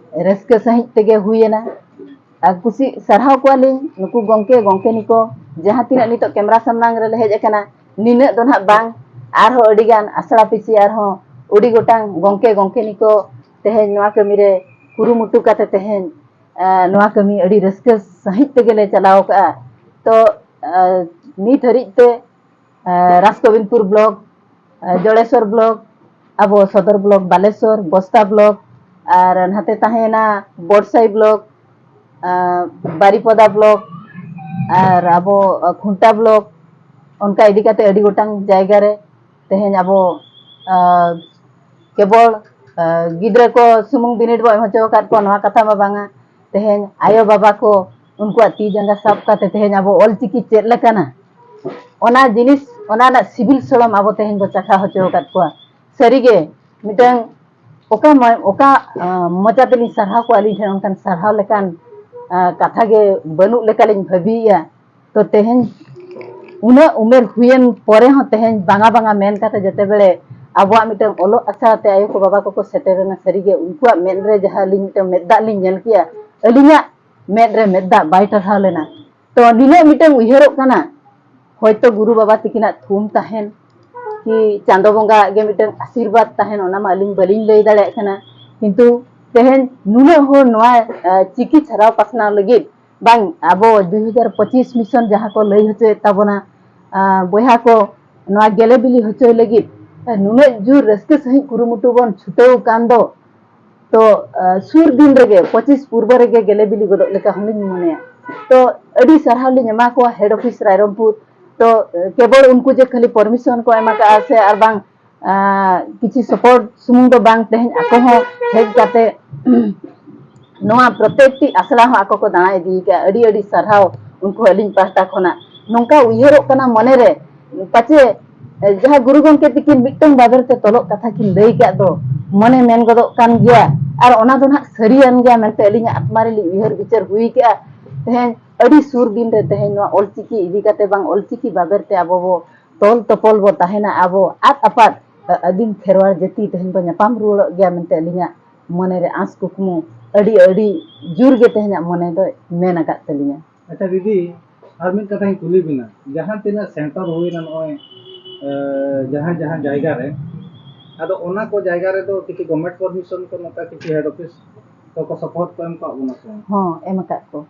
ᱨᱟᱹᱥᱠᱟᱹ ᱥᱟᱺᱦᱤᱡ ᱛᱮᱜᱮ ᱦᱩᱭᱮᱱᱟ᱾ ᱟᱨ ᱠᱩᱥᱤ ᱥᱟᱨᱦᱟᱣ ᱠᱚᱣᱟᱞᱤᱧ ᱱᱩᱠᱩ ᱜᱚᱢᱠᱮ ᱜᱚᱢᱠᱮᱱᱤ ᱠᱚ, ᱡᱟᱦᱟᱸ ᱛᱤᱱᱟᱹᱜ ᱱᱤᱛᱚᱜ ᱠᱮᱢᱨᱟ ᱥᱟᱢᱟᱝ ᱨᱮᱞᱮ ᱦᱮᱡ ᱟᱠᱟᱱᱟ, ᱱᱤᱱᱟᱹᱜ ᱫᱚ ᱱᱟᱦᱟᱜ ᱵᱟᱝ, ᱟᱨᱦᱚᱸ ᱟᱹᱰᱤᱜᱟᱱ ᱟᱥᱲᱟ ᱯᱤᱪᱷᱤ ᱟᱨᱦᱚᱸ ᱟᱹᱰᱤ ᱜᱚᱴᱟᱝ ᱜᱚᱢᱠᱮ ᱜᱚᱢᱠᱮᱱᱤ ᱠᱚ ᱛᱮᱦᱮᱧ ᱱᱚᱣᱟ ᱠᱟᱹᱢᱤᱨᱮ ᱠᱩᱨᱩᱢᱩᱴᱩ ᱠᱟᱛᱮ ᱛᱮᱦᱮᱧ ᱱᱚᱣᱟ ᱠᱟᱹᱢᱤ ᱟᱹᱰᱤ ᱨᱟᱹᱥᱠᱟᱹ ᱥᱟᱺᱦᱤᱡ ᱛᱮᱜᱮᱞᱮ ᱪᱟᱞᱟᱣ ᱠᱟᱜᱼᱟ᱾ ᱛᱚ ᱱᱤᱛ ᱦᱟᱹᱨᱤᱡ ᱛᱮ ᱨᱟᱥᱜᱳᱵᱤᱱᱫᱯᱩᱨ ᱵᱞᱚᱠ, ᱡᱚᱲᱮᱥᱚᱨ ᱵᱞᱚᱠ, ᱟᱵᱚ ᱥᱚᱫᱚᱨ ᱵᱞᱚᱠ ᱵᱟᱞᱮᱥᱚᱨ, ᱵᱚᱥᱛᱟ ᱵᱞᱚᱠ, ᱟᱨ ᱱᱟᱛᱮ ᱛᱟᱦᱮᱸᱭᱮᱱᱟ ᱵᱚᱰᱥᱟᱭ ᱵᱞᱚᱠ, ᱵᱟᱨᱤᱯᱚᱫᱟ ᱵᱞᱚᱠ, ᱟᱨ ᱟᱵᱚ ᱠᱷᱩᱱᱴᱟ ᱵᱞᱚᱠ, ᱚᱱᱠᱟ ᱤᱫᱤ ᱠᱟᱛᱮ ᱟᱹᱰᱤ ᱜᱚᱴᱟᱝ ᱡᱟᱭᱜᱟ ᱨᱮ ᱛᱮᱦᱮᱧ ᱟᱵᱚ ᱠᱮᱵᱚᱞ ᱜᱤᱫᱽᱨᱟᱹ ᱠᱚ ᱥᱩᱢᱩᱝ ᱵᱤᱱᱤᱰ ᱵᱚ ᱮᱢ ᱦᱚᱪᱚ ᱟᱠᱟᱫ ᱠᱚᱣᱟ, ᱱᱚᱣᱟ ᱠᱟᱛᱷᱟ ᱢᱟ ᱵᱟᱝᱟ᱾ ᱛᱮᱦᱮᱧ ᱟᱭᱳ ᱵᱟᱵᱟ ᱠᱚ ᱩᱱᱠᱩᱣᱟᱜ ᱛᱤ ᱡᱟᱸᱜᱟ ᱥᱟᱵ ᱠᱟᱛᱮ ᱛᱮᱦᱮᱧ ᱟᱵᱚ ᱚᱞᱪᱤᱠᱤ ᱪᱮᱫ ᱞᱮᱠᱟᱱᱟ, ᱚᱱᱟ ᱡᱤᱱᱤᱥ, ᱚᱱᱟ ᱨᱮᱱᱟᱜ ᱥᱤᱵᱤᱞ ᱥᱚᱲᱚᱢ ᱟᱵᱚ ᱛᱮᱦᱮᱧ ᱵᱚ ᱪᱟᱠᱷᱟ ᱦᱚᱪᱚ ᱟᱠᱟᱫ ᱠᱚᱣᱟ᱾ ᱥᱟᱹᱨᱤᱜᱮ ᱢᱤᱫᱴᱟᱝ ᱚᱠᱟ ᱢᱚ-, ᱚᱠᱟ ᱢᱚᱪᱟ ᱛᱮᱞᱤᱧ ᱥᱟᱨᱦᱟᱣ ᱠᱚᱣᱟ, ᱟᱹᱞᱤᱧ ᱴᱷᱮᱱ ᱚᱱᱠᱟᱱ ᱥᱟᱨᱦᱟᱣ ᱞᱮᱠᱟᱱ ᱠᱟᱛᱷᱟ ᱜᱮ ᱵᱟᱹᱱᱩᱜ ᱞᱮᱠᱟᱞᱤᱧ ᱵᱷᱟᱹᱵᱤᱭᱮᱫᱼᱟ᱾ ᱛᱚ ᱛᱮᱦᱮᱧ ᱩᱱᱟᱹᱜ ᱩᱢᱮᱨ ᱦᱩᱭᱮᱱ ᱯᱚᱨᱮ ᱦᱚᱸ ᱛᱮᱦᱮᱧ ᱵᱟᱝᱟ ᱵᱟᱝᱟ ᱢᱮᱱ ᱠᱟᱛᱮ ᱡᱮᱛᱮ ᱵᱮᱲᱮ ᱟᱵᱚᱣᱟᱜ ᱢᱤᱫᱴᱟᱝ ᱚᱞᱚᱜ ᱟᱥᱲᱟ ᱛᱮ ᱟᱭᱳ ᱠᱚ ᱵᱟᱵᱟ ᱠᱚᱠᱚ ᱥᱮᱴᱮᱨᱮᱱᱟ, ᱥᱟᱹᱨᱤᱜᱮ ᱩᱱᱠᱩᱣᱟᱜ ᱢᱮᱫ ᱨᱮ ᱡᱟᱦᱟᱸ ᱟᱹᱞᱤᱧ ᱢᱤᱫᱴᱟᱝ ᱢᱮᱫ ᱫᱟᱜ ᱞᱤᱧ ᱧᱮᱞ ᱠᱮᱜᱼᱟ, ᱟᱹᱞᱤᱧᱟᱜ ᱢᱮᱫ ᱨᱮ ᱢᱮᱫ ᱫᱟᱜ ᱵᱟᱭ ᱴᱟᱨᱦᱟᱣ ᱞᱮᱱᱟ᱾ ᱛᱚ ᱱᱤᱱᱟᱹᱜ ᱢᱤᱫᱴᱟᱝ ᱩᱭᱦᱟᱹᱨᱚᱜ ᱠᱟᱱᱟ, ᱦᱚᱭᱛᱚ ᱜᱩᱨᱩ ᱵᱟᱵᱟ ᱛᱤᱠᱤᱱᱟᱜ ᱛᱷᱩᱢ ᱛᱟᱦᱮᱱ ᱠᱤ ᱪᱟᱸᱫᱚ ᱵᱚᱸᱜᱟ ᱟᱜ ᱜᱮ ᱢᱤᱫᱴᱟᱝ ᱟᱥᱤᱨᱵᱟᱫᱽ ᱛᱟᱦᱮᱱ, ᱚᱱᱟ ᱢᱟ ᱟᱹᱞᱤᱧ ᱵᱟᱹᱞᱤᱧ ᱞᱟᱹᱭ ᱫᱟᱲᱮᱭᱟᱜ ᱠᱟᱱᱟ᱾ ᱠᱤᱱᱛᱩ ᱛᱮᱦᱮᱧ ᱱᱩᱱᱟᱹᱜ ᱦᱚᱲ ᱱᱚᱣᱟ ᱪᱤᱠᱤ ᱪᱷᱟᱨᱟᱣ ᱯᱟᱥᱱᱟᱣ ᱞᱟᱹᱜᱤᱫ ᱵᱟᱝ, ᱟᱵᱚ ᱫᱩ ᱦᱟᱡᱟᱨ ᱯᱚᱸᱪᱤᱥ ᱢᱤᱥᱚᱱ ᱡᱟᱦᱟᱸ ᱠᱚ ᱞᱟᱹᱭ ᱦᱚᱪᱚᱭᱮᱫ ᱛᱟᱵᱚᱱᱟ, ᱵᱚᱭᱦᱟ ᱠᱚ, ᱱᱚᱣᱟ ᱜᱮᱞᱮ ᱵᱤᱞᱤ ᱦᱚᱪᱚᱭ ᱞᱟᱹᱜᱤᱫ ᱱᱩᱱᱟᱹᱜ ᱡᱳᱨ ᱨᱟᱹᱥᱠᱟᱹ ᱥᱟᱺᱦᱤᱡ ᱠᱩᱨᱩᱢᱩᱴᱩ ᱵᱚᱱ ᱪᱷᱩᱴᱟᱹᱣ ᱟᱠᱟᱱ ᱫᱚ, ᱛᱚ ᱥᱩᱨ ᱫᱤᱱ ᱨᱮᱜᱮ ᱯᱚᱸᱪᱤᱥ ᱯᱩᱨᱵᱚ ᱨᱮᱜᱮ ᱜᱮᱞᱮ ᱵᱤᱞᱤ ᱜᱚᱫᱚᱜ ᱞᱮᱠᱟ ᱦᱚᱸᱞᱤᱧ ᱢᱚᱱᱮᱭᱟ᱾ ᱛᱚ ᱟᱹᱰᱤ ᱥᱟᱨᱦᱟᱣ ᱞᱤᱧ ᱮᱢᱟ ᱠᱚᱣᱟ ᱦᱮᱰ ᱚᱯᱷᱤᱥ ᱨᱟᱭᱨᱚᱝᱯᱩᱨ᱾ ᱛᱚ ᱠᱮᱵᱚᱞ ᱩᱱᱠᱩ ᱡᱮ ᱠᱷᱟᱹᱞᱤ ᱯᱟᱨᱢᱤᱥᱚᱱ ᱠᱚ ᱮᱢ ᱟᱠᱟᱫᱼᱟ ᱥᱮ ᱟᱨ ᱵᱟᱝ ᱠᱤᱪᱷᱩ ᱥᱟᱯᱳᱨᱴ ᱥᱩᱢᱩᱝ ᱫᱚ ᱵᱟᱝ, ᱛᱮᱦᱮᱧ ᱟᱠᱚ ᱦᱚᱸ ᱦᱮᱡ ᱠᱟᱛᱮ ᱱᱚᱣᱟ ᱯᱨᱚᱛᱮᱠᱴᱤ ᱟᱥᱲᱟ ᱦᱚᱸ ᱟᱠᱚ ᱠᱚ ᱫᱟᱬᱟ ᱤᱫᱤ ᱟᱠᱟᱫᱼᱟ᱾ ᱟᱹᱰᱤ ᱟᱹᱰᱤ ᱥᱟᱨᱦᱟᱣ ᱩᱱᱠᱩ ᱟᱹᱞᱤᱧ ᱯᱟᱦᱴᱟ ᱠᱷᱚᱱᱟᱜ᱾ ᱱᱚᱝᱠᱟ ᱩᱭᱦᱟᱹᱨᱚᱜ ᱠᱟᱱᱟ ᱢᱚᱱᱮᱨᱮ, ᱯᱟᱪᱮ ᱡᱟᱦᱟᱸ ᱜᱩᱨᱩ ᱜᱚᱢᱠᱮ ᱛᱤᱠᱤᱱ ᱢᱤᱫᱴᱟᱝ ᱵᱟᱵᱮᱨ ᱛᱮ ᱛᱚᱞᱚᱜ ᱠᱟᱛᱷᱟ ᱠᱤᱱ ᱞᱟᱹᱭ ᱠᱟᱜ ᱫᱚ, ᱢᱚᱱᱮ ᱢᱮᱱ ᱜᱚᱫᱚᱜ ᱠᱟᱱ ᱜᱮᱭᱟ᱾ ᱟᱨ ᱚᱱᱟ ᱫᱚ ᱱᱟᱦᱟᱜ ᱥᱟᱹᱨᱤᱭᱟᱱ ᱜᱮᱭᱟ ᱢᱮᱱᱛᱮ ᱟᱹᱞᱤᱧᱟᱜ ᱟᱛᱢᱟ ᱨᱮᱞᱤᱧ ᱩᱭᱦᱟᱹᱨ ᱵᱤᱪᱟᱹᱨ ᱦᱩᱭ ᱠᱮᱜᱼᱟ᱾ ᱛᱮᱦᱮᱧ ᱟᱹᱰᱤ ᱥᱩᱨ ᱫᱤᱱ ᱨᱮ ᱛᱮᱦᱮᱧ ᱱᱚᱣᱟ ᱚᱞᱪᱤᱠᱤ ᱤᱫᱤ ᱠᱟᱛᱮ ᱵᱟᱝ ᱚᱞᱪᱤᱠᱤ ᱵᱟᱵᱮᱨ ᱛᱮ ᱟᱵᱚ ᱵᱚ ᱛᱚᱞ ᱛᱚᱯᱚᱞ ᱵᱚ ᱛᱟᱦᱮᱱᱟ, ᱟᱵᱚ ᱟᱫ ᱟᱯᱟᱫ ᱟᱹᱫᱤᱢ ᱠᱷᱮᱨᱣᱟᱲ ᱡᱟᱹᱛᱤ ᱛᱮᱦᱮᱧ ᱵᱚ ᱧᱟᱯᱟᱢ ᱨᱩᱣᱟᱹᱲᱚᱜ ᱜᱮᱭᱟ ᱢᱮᱱᱛᱮ ᱟᱹᱞᱤᱧᱟᱜ ᱢᱚᱱᱮᱨᱮ ᱟᱸᱥ ᱠᱩᱠᱢᱩ ᱟᱹᱰᱤ, ᱟᱹᱰᱤ ᱡᱳᱨ ᱜᱮ ᱛᱮᱦᱮᱧᱟᱜ ᱢᱚᱱᱮ ᱫᱚᱭ ᱢᱮᱱ ᱟᱠᱟᱫ ᱛᱟᱹᱞᱤᱧᱟ᱾ ᱟᱪᱪᱷᱟ ᱫᱤᱫᱤ, ᱟᱨ ᱢᱤᱫ ᱠᱟᱛᱷᱟᱧ ᱠᱩᱞᱤ ᱵᱤᱱᱟ, ᱡᱟᱦᱟᱸ ᱛᱤᱱᱟᱹᱜ ᱥᱮᱱᱴᱟᱨ ᱦᱩᱭᱱᱟ ᱱᱚᱜᱼᱚᱭ, ᱮ, ᱡᱟᱦᱟᱸ ᱡᱟᱦᱟᱸ ᱡᱟᱭᱜᱟ ᱨᱮ, ᱟᱫᱚ ᱚᱱᱟ ᱠᱚ ᱡᱟᱭᱜᱟ ᱨᱮᱫᱚ ᱠᱤᱪᱷᱩ ᱜᱚᱵᱷᱢᱮᱱᱴ ᱯᱟᱨᱢᱤᱥᱚᱱ ᱠᱚ ᱱᱚᱝᱠᱟ ᱠᱤᱪᱷᱩ ᱦᱮᱰ ᱚᱯᱷᱤᱥ ᱠᱚᱠᱚ ᱥᱟᱯᱳᱨᱴ ᱠᱚ ᱮᱢ ᱠᱟᱜ ᱵᱚᱱᱟ ᱥᱮ ᱵᱟᱝ? ᱦᱚᱸ, ᱮᱢ ᱟᱠᱟᱫ ᱠᱚ᱾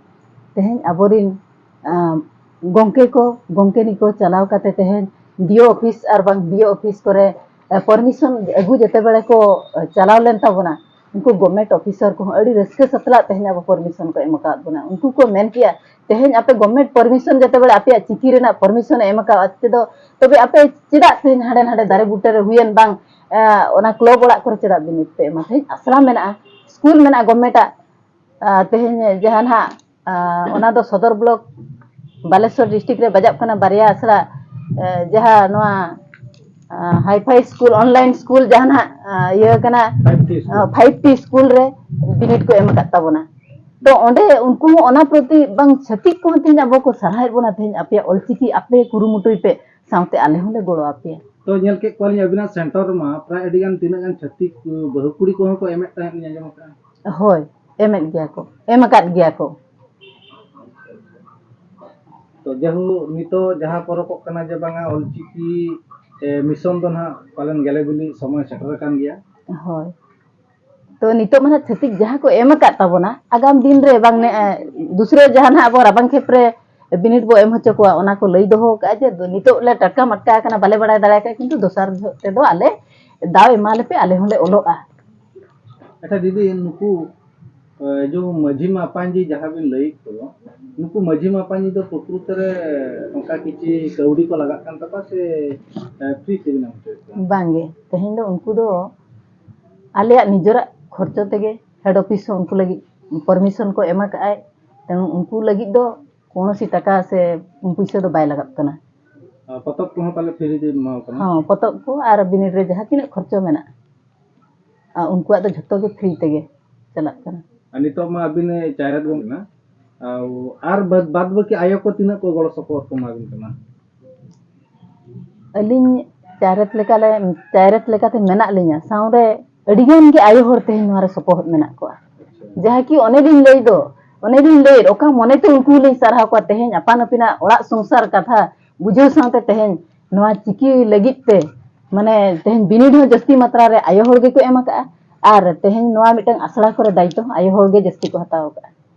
ᱛᱮᱦᱮᱧ ᱟᱵᱚᱨᱤᱱ, ᱟᱸ, ᱜᱚᱢᱠᱮ ᱠᱚ, ᱜᱚᱢᱠᱮᱱᱤ ᱠᱚ ᱪᱟᱞᱟᱣ ᱠᱟᱛᱮ ᱛᱮᱦᱮᱧ ᱰᱤ ᱳ ᱚᱯᱷᱤᱥ ᱟᱨ ᱵᱟᱝ ᱵᱤ ᱳ ᱚᱯᱷᱤᱥ ᱠᱚᱨᱮ, ᱮ, ᱯᱟᱨᱢᱤᱥᱚᱱ ᱟᱹᱜᱩ ᱡᱮᱛᱮ ᱵᱮᱲᱮ ᱠᱚ, ᱮ, ᱪᱟᱞᱟᱣ ᱞᱮᱱ ᱛᱟᱵᱚᱱᱟ, ᱩᱱᱠᱩ ᱜᱚᱵᱷᱢᱮᱱᱴ ᱚᱯᱷᱤᱥᱟᱨ ᱠᱚᱦᱚᱸ ᱟᱹᱰᱤ ᱨᱟᱹᱥᱠᱟᱹ ᱥᱟᱛᱞᱟᱜ ᱛᱮᱦᱮᱧ ᱟᱵᱚ ᱯᱟᱨᱢᱤᱥᱚᱱ ᱠᱚ ᱮᱢ ᱟᱠᱟᱫ ᱵᱚᱱᱟ᱾ ᱩᱱᱠᱩ ᱠᱚ ᱢᱮᱱ ᱠᱮᱜᱼᱟ, "ᱛᱮᱦᱮᱧ ᱟᱯᱮ ᱜᱚᱵᱷᱢᱮᱱᱴ ᱯᱟᱨᱢᱤᱥᱚᱱ ᱡᱮᱛᱮ ᱵᱮᱲᱮ ᱟᱯᱮᱭᱟᱜ ᱪᱤᱠᱤ ᱨᱮᱱᱟᱜ ᱯᱟᱨᱢᱤᱥᱚᱱ ᱮ ᱮᱢ ᱟᱠᱟᱫ ᱛᱮᱫᱚ, ᱛᱚᱵᱮ ᱟᱯᱮ ᱪᱮᱫᱟᱜ ᱛᱮᱦᱮᱧ ᱦᱟᱸᱰᱮ ᱱᱟᱰᱮ ᱫᱟᱨᱮ ᱵᱩᱴᱟᱹ ᱨᱮ ᱦᱩᱭᱮᱱ ᱵᱟᱝ, ᱮ, ᱚᱱᱟ ᱠᱞᱟᱵᱽ ᱚᱲᱟᱜ ᱠᱚᱨᱮ ᱪᱮᱫᱟᱜ ᱵᱤᱱᱤᱰ ᱯᱮ ᱮᱢᱟ? ᱛᱮᱦᱮᱧ ᱟᱥᱲᱟ ᱢᱮᱱᱟᱜᱼᱟ, ᱥᱠᱩᱞ ᱢᱮᱱᱟᱜᱼᱟ ᱜᱚᱵᱷᱢᱮᱱᱴᱟᱜ, ᱟᱨ ᱛᱮᱦᱮᱧ ᱡᱟᱦᱟᱸ ᱱᱟᱦᱟᱜ, ᱟᱨ ᱚᱱᱟ ᱫᱚ ᱥᱚᱫᱚᱨ ᱵᱞᱚᱠ ᱵᱟᱞᱮᱥᱚᱨ ᱰᱤᱥᱴᱨᱤᱠᱴ ᱨᱮ ᱵᱟᱡᱟᱜ ᱠᱟᱱᱟ ᱵᱟᱨᱭᱟ ᱟᱥᱲᱟ, ᱟᱨ ᱡᱟᱦᱟᱸ ᱱᱚᱣᱟ, ᱟᱨ ᱦᱟᱭᱯᱷᱟᱭ ᱥᱠᱩᱞ, ᱚᱱᱞᱟᱭᱤᱱ ᱥᱠᱩᱞ ᱡᱟᱦᱟᱸ ᱱᱟᱦᱟᱜ, ᱟᱨ ᱤᱭᱟᱹ ᱠᱟᱱᱟ, ᱯᱷᱟᱭᱤᱵᱷ ᱴᱤ ᱥᱠᱩᱞ᱾ ᱟᱨ ᱯᱷᱟᱭᱤᱵᱷ ᱴᱤ ᱥᱠᱩᱞ ᱨᱮ ᱵᱤᱱᱤᱰ ᱠᱚ ᱮᱢ ᱟᱠᱟᱫ ᱛᱟᱵᱚᱱᱟ᱾ ᱛᱚ ᱚᱸᱰᱮ ᱩᱱᱠᱩ ᱦᱚᱸ ᱚᱱᱟ ᱯᱨᱚᱛᱤ ᱵᱟᱝ ᱪᱷᱟᱹᱛᱤᱠ ᱠᱚᱦᱚᱸ ᱛᱮᱦᱮᱧ ᱟᱵᱚ ᱠᱚ ᱥᱟᱨᱦᱟᱣᱮᱫ ᱵᱚᱱᱟ, ᱛᱮᱦᱮᱧ ᱟᱯᱮᱭᱟᱜ ᱚᱞᱪᱤᱠᱤ ᱟᱯᱮ ᱠᱩᱨᱩᱢᱩᱴᱩᱭ ᱯᱮ, ᱥᱟᱶᱛᱮ ᱟᱞᱮ ᱦᱚᱸᱞᱮ ᱜᱚᱲᱚ ᱟᱯᱮᱭᱟ᱾ ᱛᱚ ᱧᱮᱞ ᱠᱮᱫ ᱠᱚᱣᱟᱞᱤᱧ ᱟᱹᱵᱤᱱᱟᱜ ᱥᱮᱱᱴᱟᱨ ᱨᱮᱢᱟ ᱯᱨᱟᱭ ᱟᱹᱰᱤ ᱜᱟᱱ ᱛᱤᱱᱟᱹᱜ ᱜᱟᱱ ᱪᱷᱟᱹᱛᱤᱠ ᱵᱟᱹᱦᱩ ᱠᱩᱲᱤ ᱠᱚᱦᱚᱸ ᱠᱚ ᱮᱢᱮᱫ ᱛᱟᱦᱮᱸᱫ ᱞᱤᱧ ᱟᱸᱡᱚᱢ ᱟᱠᱟᱫᱼᱟ᱾ ᱦᱳᱭ, ᱮᱢᱮᱫ ᱜᱮᱭᱟ ᱠᱚ, ᱮᱢ ᱟᱠᱟᱫ ᱜᱮᱭᱟ ᱠᱚ᱾ ᱛᱚ ᱡᱟᱭᱦᱳᱠ, ᱱᱤᱛᱚᱜ ᱡᱟᱦᱟᱸ ᱯᱚᱨᱚᱠᱚᱜ ᱠᱟᱱᱟ ᱡᱮ ᱵᱟᱝᱟ ᱚᱞᱪᱤᱠᱤ, ᱮ, ᱢᱤᱥᱚᱱ ᱫᱚ ᱱᱟᱦᱟᱜ ᱯᱟᱞᱮᱱ ᱜᱮᱞᱮ ᱵᱤᱞᱤ ᱥᱚᱢᱚᱭ ᱥᱮᱴᱮᱨ ᱟᱠᱟᱱ ᱜᱮᱭᱟ᱾ ᱦᱳᱭ, ᱛᱚ ᱱᱤᱛᱚᱜ ᱢᱟ ᱱᱟᱦᱟᱜ ᱪᱷᱟᱹᱛᱤᱠ ᱡᱟᱦᱟᱸ ᱠᱚ ᱮᱢ ᱟᱠᱟᱫ ᱛᱟᱵᱚᱱᱟ, ᱟᱜᱟᱢ ᱫᱤᱱ ᱨᱮ ᱵᱟᱝ ᱱᱮ-, ᱮ, ᱫᱩᱥᱨᱟᱹ ᱡᱟᱦᱟᱸ ᱱᱟᱦᱟᱜ ᱟᱵᱚ ᱨᱟᱵᱟᱝ ᱠᱷᱮᱯ ᱨᱮ ᱵᱤᱱᱤᱰ ᱵᱚ ᱮᱢ ᱦᱚᱪᱚ ᱠᱚᱣᱟ, ᱚᱱᱟ ᱠᱚ ᱞᱟᱹᱭ ᱫᱚᱦᱚ ᱟᱠᱟᱫᱼᱟ ᱡᱮ ᱱᱤᱛᱚᱜ ᱞᱮ ᱴᱟᱴᱠᱟ ᱢᱟᱴᱠᱟ ᱟᱠᱟᱱᱟ, ᱵᱟᱞᱮ ᱵᱟᱲᱟᱭ ᱫᱟᱲᱮ ᱟᱠᱟᱫᱼᱟ, ᱠᱤᱱᱛᱩ ᱫᱚᱥᱟᱨ ᱡᱚᱦᱚᱜ ᱛᱮᱫᱚ ᱟᱞᱮ ᱫᱟᱣ ᱮᱢᱟ ᱞᱮᱯᱮ, ᱟᱞᱮ ᱦᱚᱸᱞᱮ ᱚᱞᱚᱜᱼᱟ᱾ ᱟᱪᱪᱷᱟ ᱫᱤᱫᱤ, ᱱᱩᱠᱩ, ᱮ, ᱡᱮ ᱢᱟᱹᱡᱷᱤ ᱢᱟᱯᱟᱧᱡᱤ ᱡᱟᱦᱟᱸ ᱵᱤᱱ ᱞᱟᱹᱭᱮᱫ ᱠᱚ, ᱱᱩᱠᱩ ᱢᱟᱹᱡᱷᱤ ᱢᱟᱯᱟᱧᱡᱤ ᱫᱚ ᱯᱨᱚᱠᱨᱤᱛ ᱨᱮ ᱚᱱᱠᱟ ᱠᱤᱪᱷᱤ ᱠᱟᱹᱣᱰᱤ ᱠᱚ ᱞᱟᱜᱟᱜ ᱠᱟᱱ ᱛᱟᱠᱚᱣᱟ ᱥᱮ, ᱮ, ᱯᱷᱨᱤ ᱛᱮᱵᱤᱱ ᱮᱢ ᱦᱚᱪᱚᱭᱮᱫ ᱠᱚᱣᱟ? ᱵᱟᱝᱜᱮ, ᱛᱮᱦᱮᱧ ᱫᱚ ᱩᱱᱠᱩ ᱫᱚ ᱟᱞᱮᱭᱟᱜ ᱱᱤᱡᱮᱨᱟᱜ ᱠᱷᱚᱨᱪᱚ ᱛᱮᱜᱮ ᱦᱮᱰ ᱚᱯᱷᱤᱥ ᱦᱚᱸ ᱩᱱᱠᱩ ᱞᱟᱹᱜᱤᱫ ᱯᱟᱨᱢᱤᱥᱚᱱ ᱠᱚ ᱮᱢ ᱟᱠᱟᱫᱼᱟᱭ, ᱛᱮᱱᱩ ᱩᱱᱠᱩ ᱞᱟᱹᱜᱤᱫ ᱫᱚ ᱠᱳᱱᱳ ᱥᱤ ᱴᱟᱠᱟ ᱥᱮ ᱯᱩᱭᱥᱟᱹ ᱫᱚ ᱵᱟᱭ ᱞᱟᱜᱟᱜ ᱠᱟᱱᱟ᱾ ᱟᱨ ᱯᱚᱛᱚᱵ ᱠᱚᱦᱚᱸ ᱯᱟᱞᱮ ᱯᱷᱨᱤ ᱛᱮ ᱮᱢᱟᱣ ᱠᱟᱱᱟ? ᱦᱚᱸ, ᱯᱚᱛᱚᱵ ᱠᱚ ᱟᱨ ᱵᱤᱱᱤᱰ ᱨᱮ ᱡᱟᱦᱟᱸ ᱛᱤᱱᱟᱹᱜ ᱠᱷᱚᱨᱪᱚ ᱢᱮᱱᱟᱜᱼᱟ, ᱟᱨ ᱩᱱᱠᱩᱣᱟᱜ ᱫᱚ ᱡᱷᱚᱛᱚ ᱜᱮ ᱯᱷᱨᱤ ᱛᱮᱜᱮ ᱪᱟᱞᱟᱜ ᱠᱟᱱᱟ᱾ ᱟᱨ ᱱᱤᱛᱚᱜ ᱢᱟ ᱟᱹᱵᱤᱱ ᱪᱟᱭᱨᱟᱛ ᱜᱚᱢᱠᱮ ᱠᱟᱱᱟ, ᱟᱨ, ᱟᱨ ᱵᱟᱫ, ᱵᱟᱫ ᱵᱟᱹᱠᱤ ᱟᱭᱳ ᱠᱚ ᱛᱤᱱᱟᱹᱜ ᱠᱚ ᱜᱚᱲᱚ ᱥᱚᱯᱚᱦᱚᱫ ᱠᱚ ᱮᱢᱟ ᱵᱤᱱ ᱠᱟᱱᱟ? ᱟᱹᱞᱤᱧ ᱪᱟᱭᱨᱟᱛ ᱞᱮᱠᱟᱞᱮ ᱪᱟᱭᱨᱟᱛ ᱞᱮᱠᱟᱛᱮ ᱢᱮᱱᱟᱜ ᱞᱤᱧᱟ, ᱥᱟᱶᱨᱮ ᱟᱹᱰᱤᱜᱟᱱ ᱜᱮ ᱟᱭᱳ ᱦᱚᱲ ᱛᱮᱦᱮᱧ ᱱᱚᱣᱟ ᱨᱮ ᱥᱚᱯᱚᱦᱚᱫ ᱢᱮᱱᱟᱜ ᱠᱚᱣᱟ᱾ ᱡᱟᱦᱟᱸ ᱠᱤ ᱚᱱᱮ ᱞᱤᱧ ᱞᱟᱹᱭ ᱫᱚ, ᱚᱱᱮ ᱞᱤᱧ ᱞᱟᱹᱭᱮᱫ, ᱚᱠᱟ ᱢᱚᱱᱮᱛᱮ ᱩᱱᱠᱩ ᱞᱤᱧ ᱥᱟᱨᱦᱟᱣ ᱠᱚᱣᱟ᱾ ᱛᱮᱦᱮᱧ ᱟᱯᱟᱱ ᱟᱹᱯᱤᱱᱟᱜ ᱚᱲᱟᱜ ᱥᱚᱝᱥᱟᱨ ᱠᱟᱛᱷᱟ ᱵᱩᱡᱷᱟᱹᱣ ᱥᱟᱶᱛᱮ ᱛᱮᱦᱮᱧ ᱱᱚᱣᱟ ᱪᱤᱠᱤ ᱞᱟᱹᱜᱤᱫ ᱛᱮ, ᱢᱟᱱᱮ, ᱛᱮᱦᱮᱧ ᱵᱤᱱᱤᱰ ᱦᱚᱸ ᱡᱟᱹᱥᱛᱤ ᱢᱟᱛᱨᱟ ᱨᱮ ᱟᱭᱳ ᱦᱚᱲ ᱜᱮᱠᱚ ᱮᱢ ᱟᱠᱟᱫᱼᱟ᱾ ᱟᱨ ᱛᱮᱦᱮᱧ ᱱᱚᱣᱟ ᱢᱤᱫᱴᱟᱝ ᱟᱥᱲᱟ ᱠᱚᱨᱮ ᱫᱟᱭᱤᱛᱛᱚ ᱦᱚᱸ ᱟᱭᱳ ᱦᱚᱲ ᱜᱮ ᱡᱟᱹᱥᱛᱤ ᱠᱚ ᱦᱟᱛᱟᱣ ᱟᱠᱟᱫᱼᱟ᱾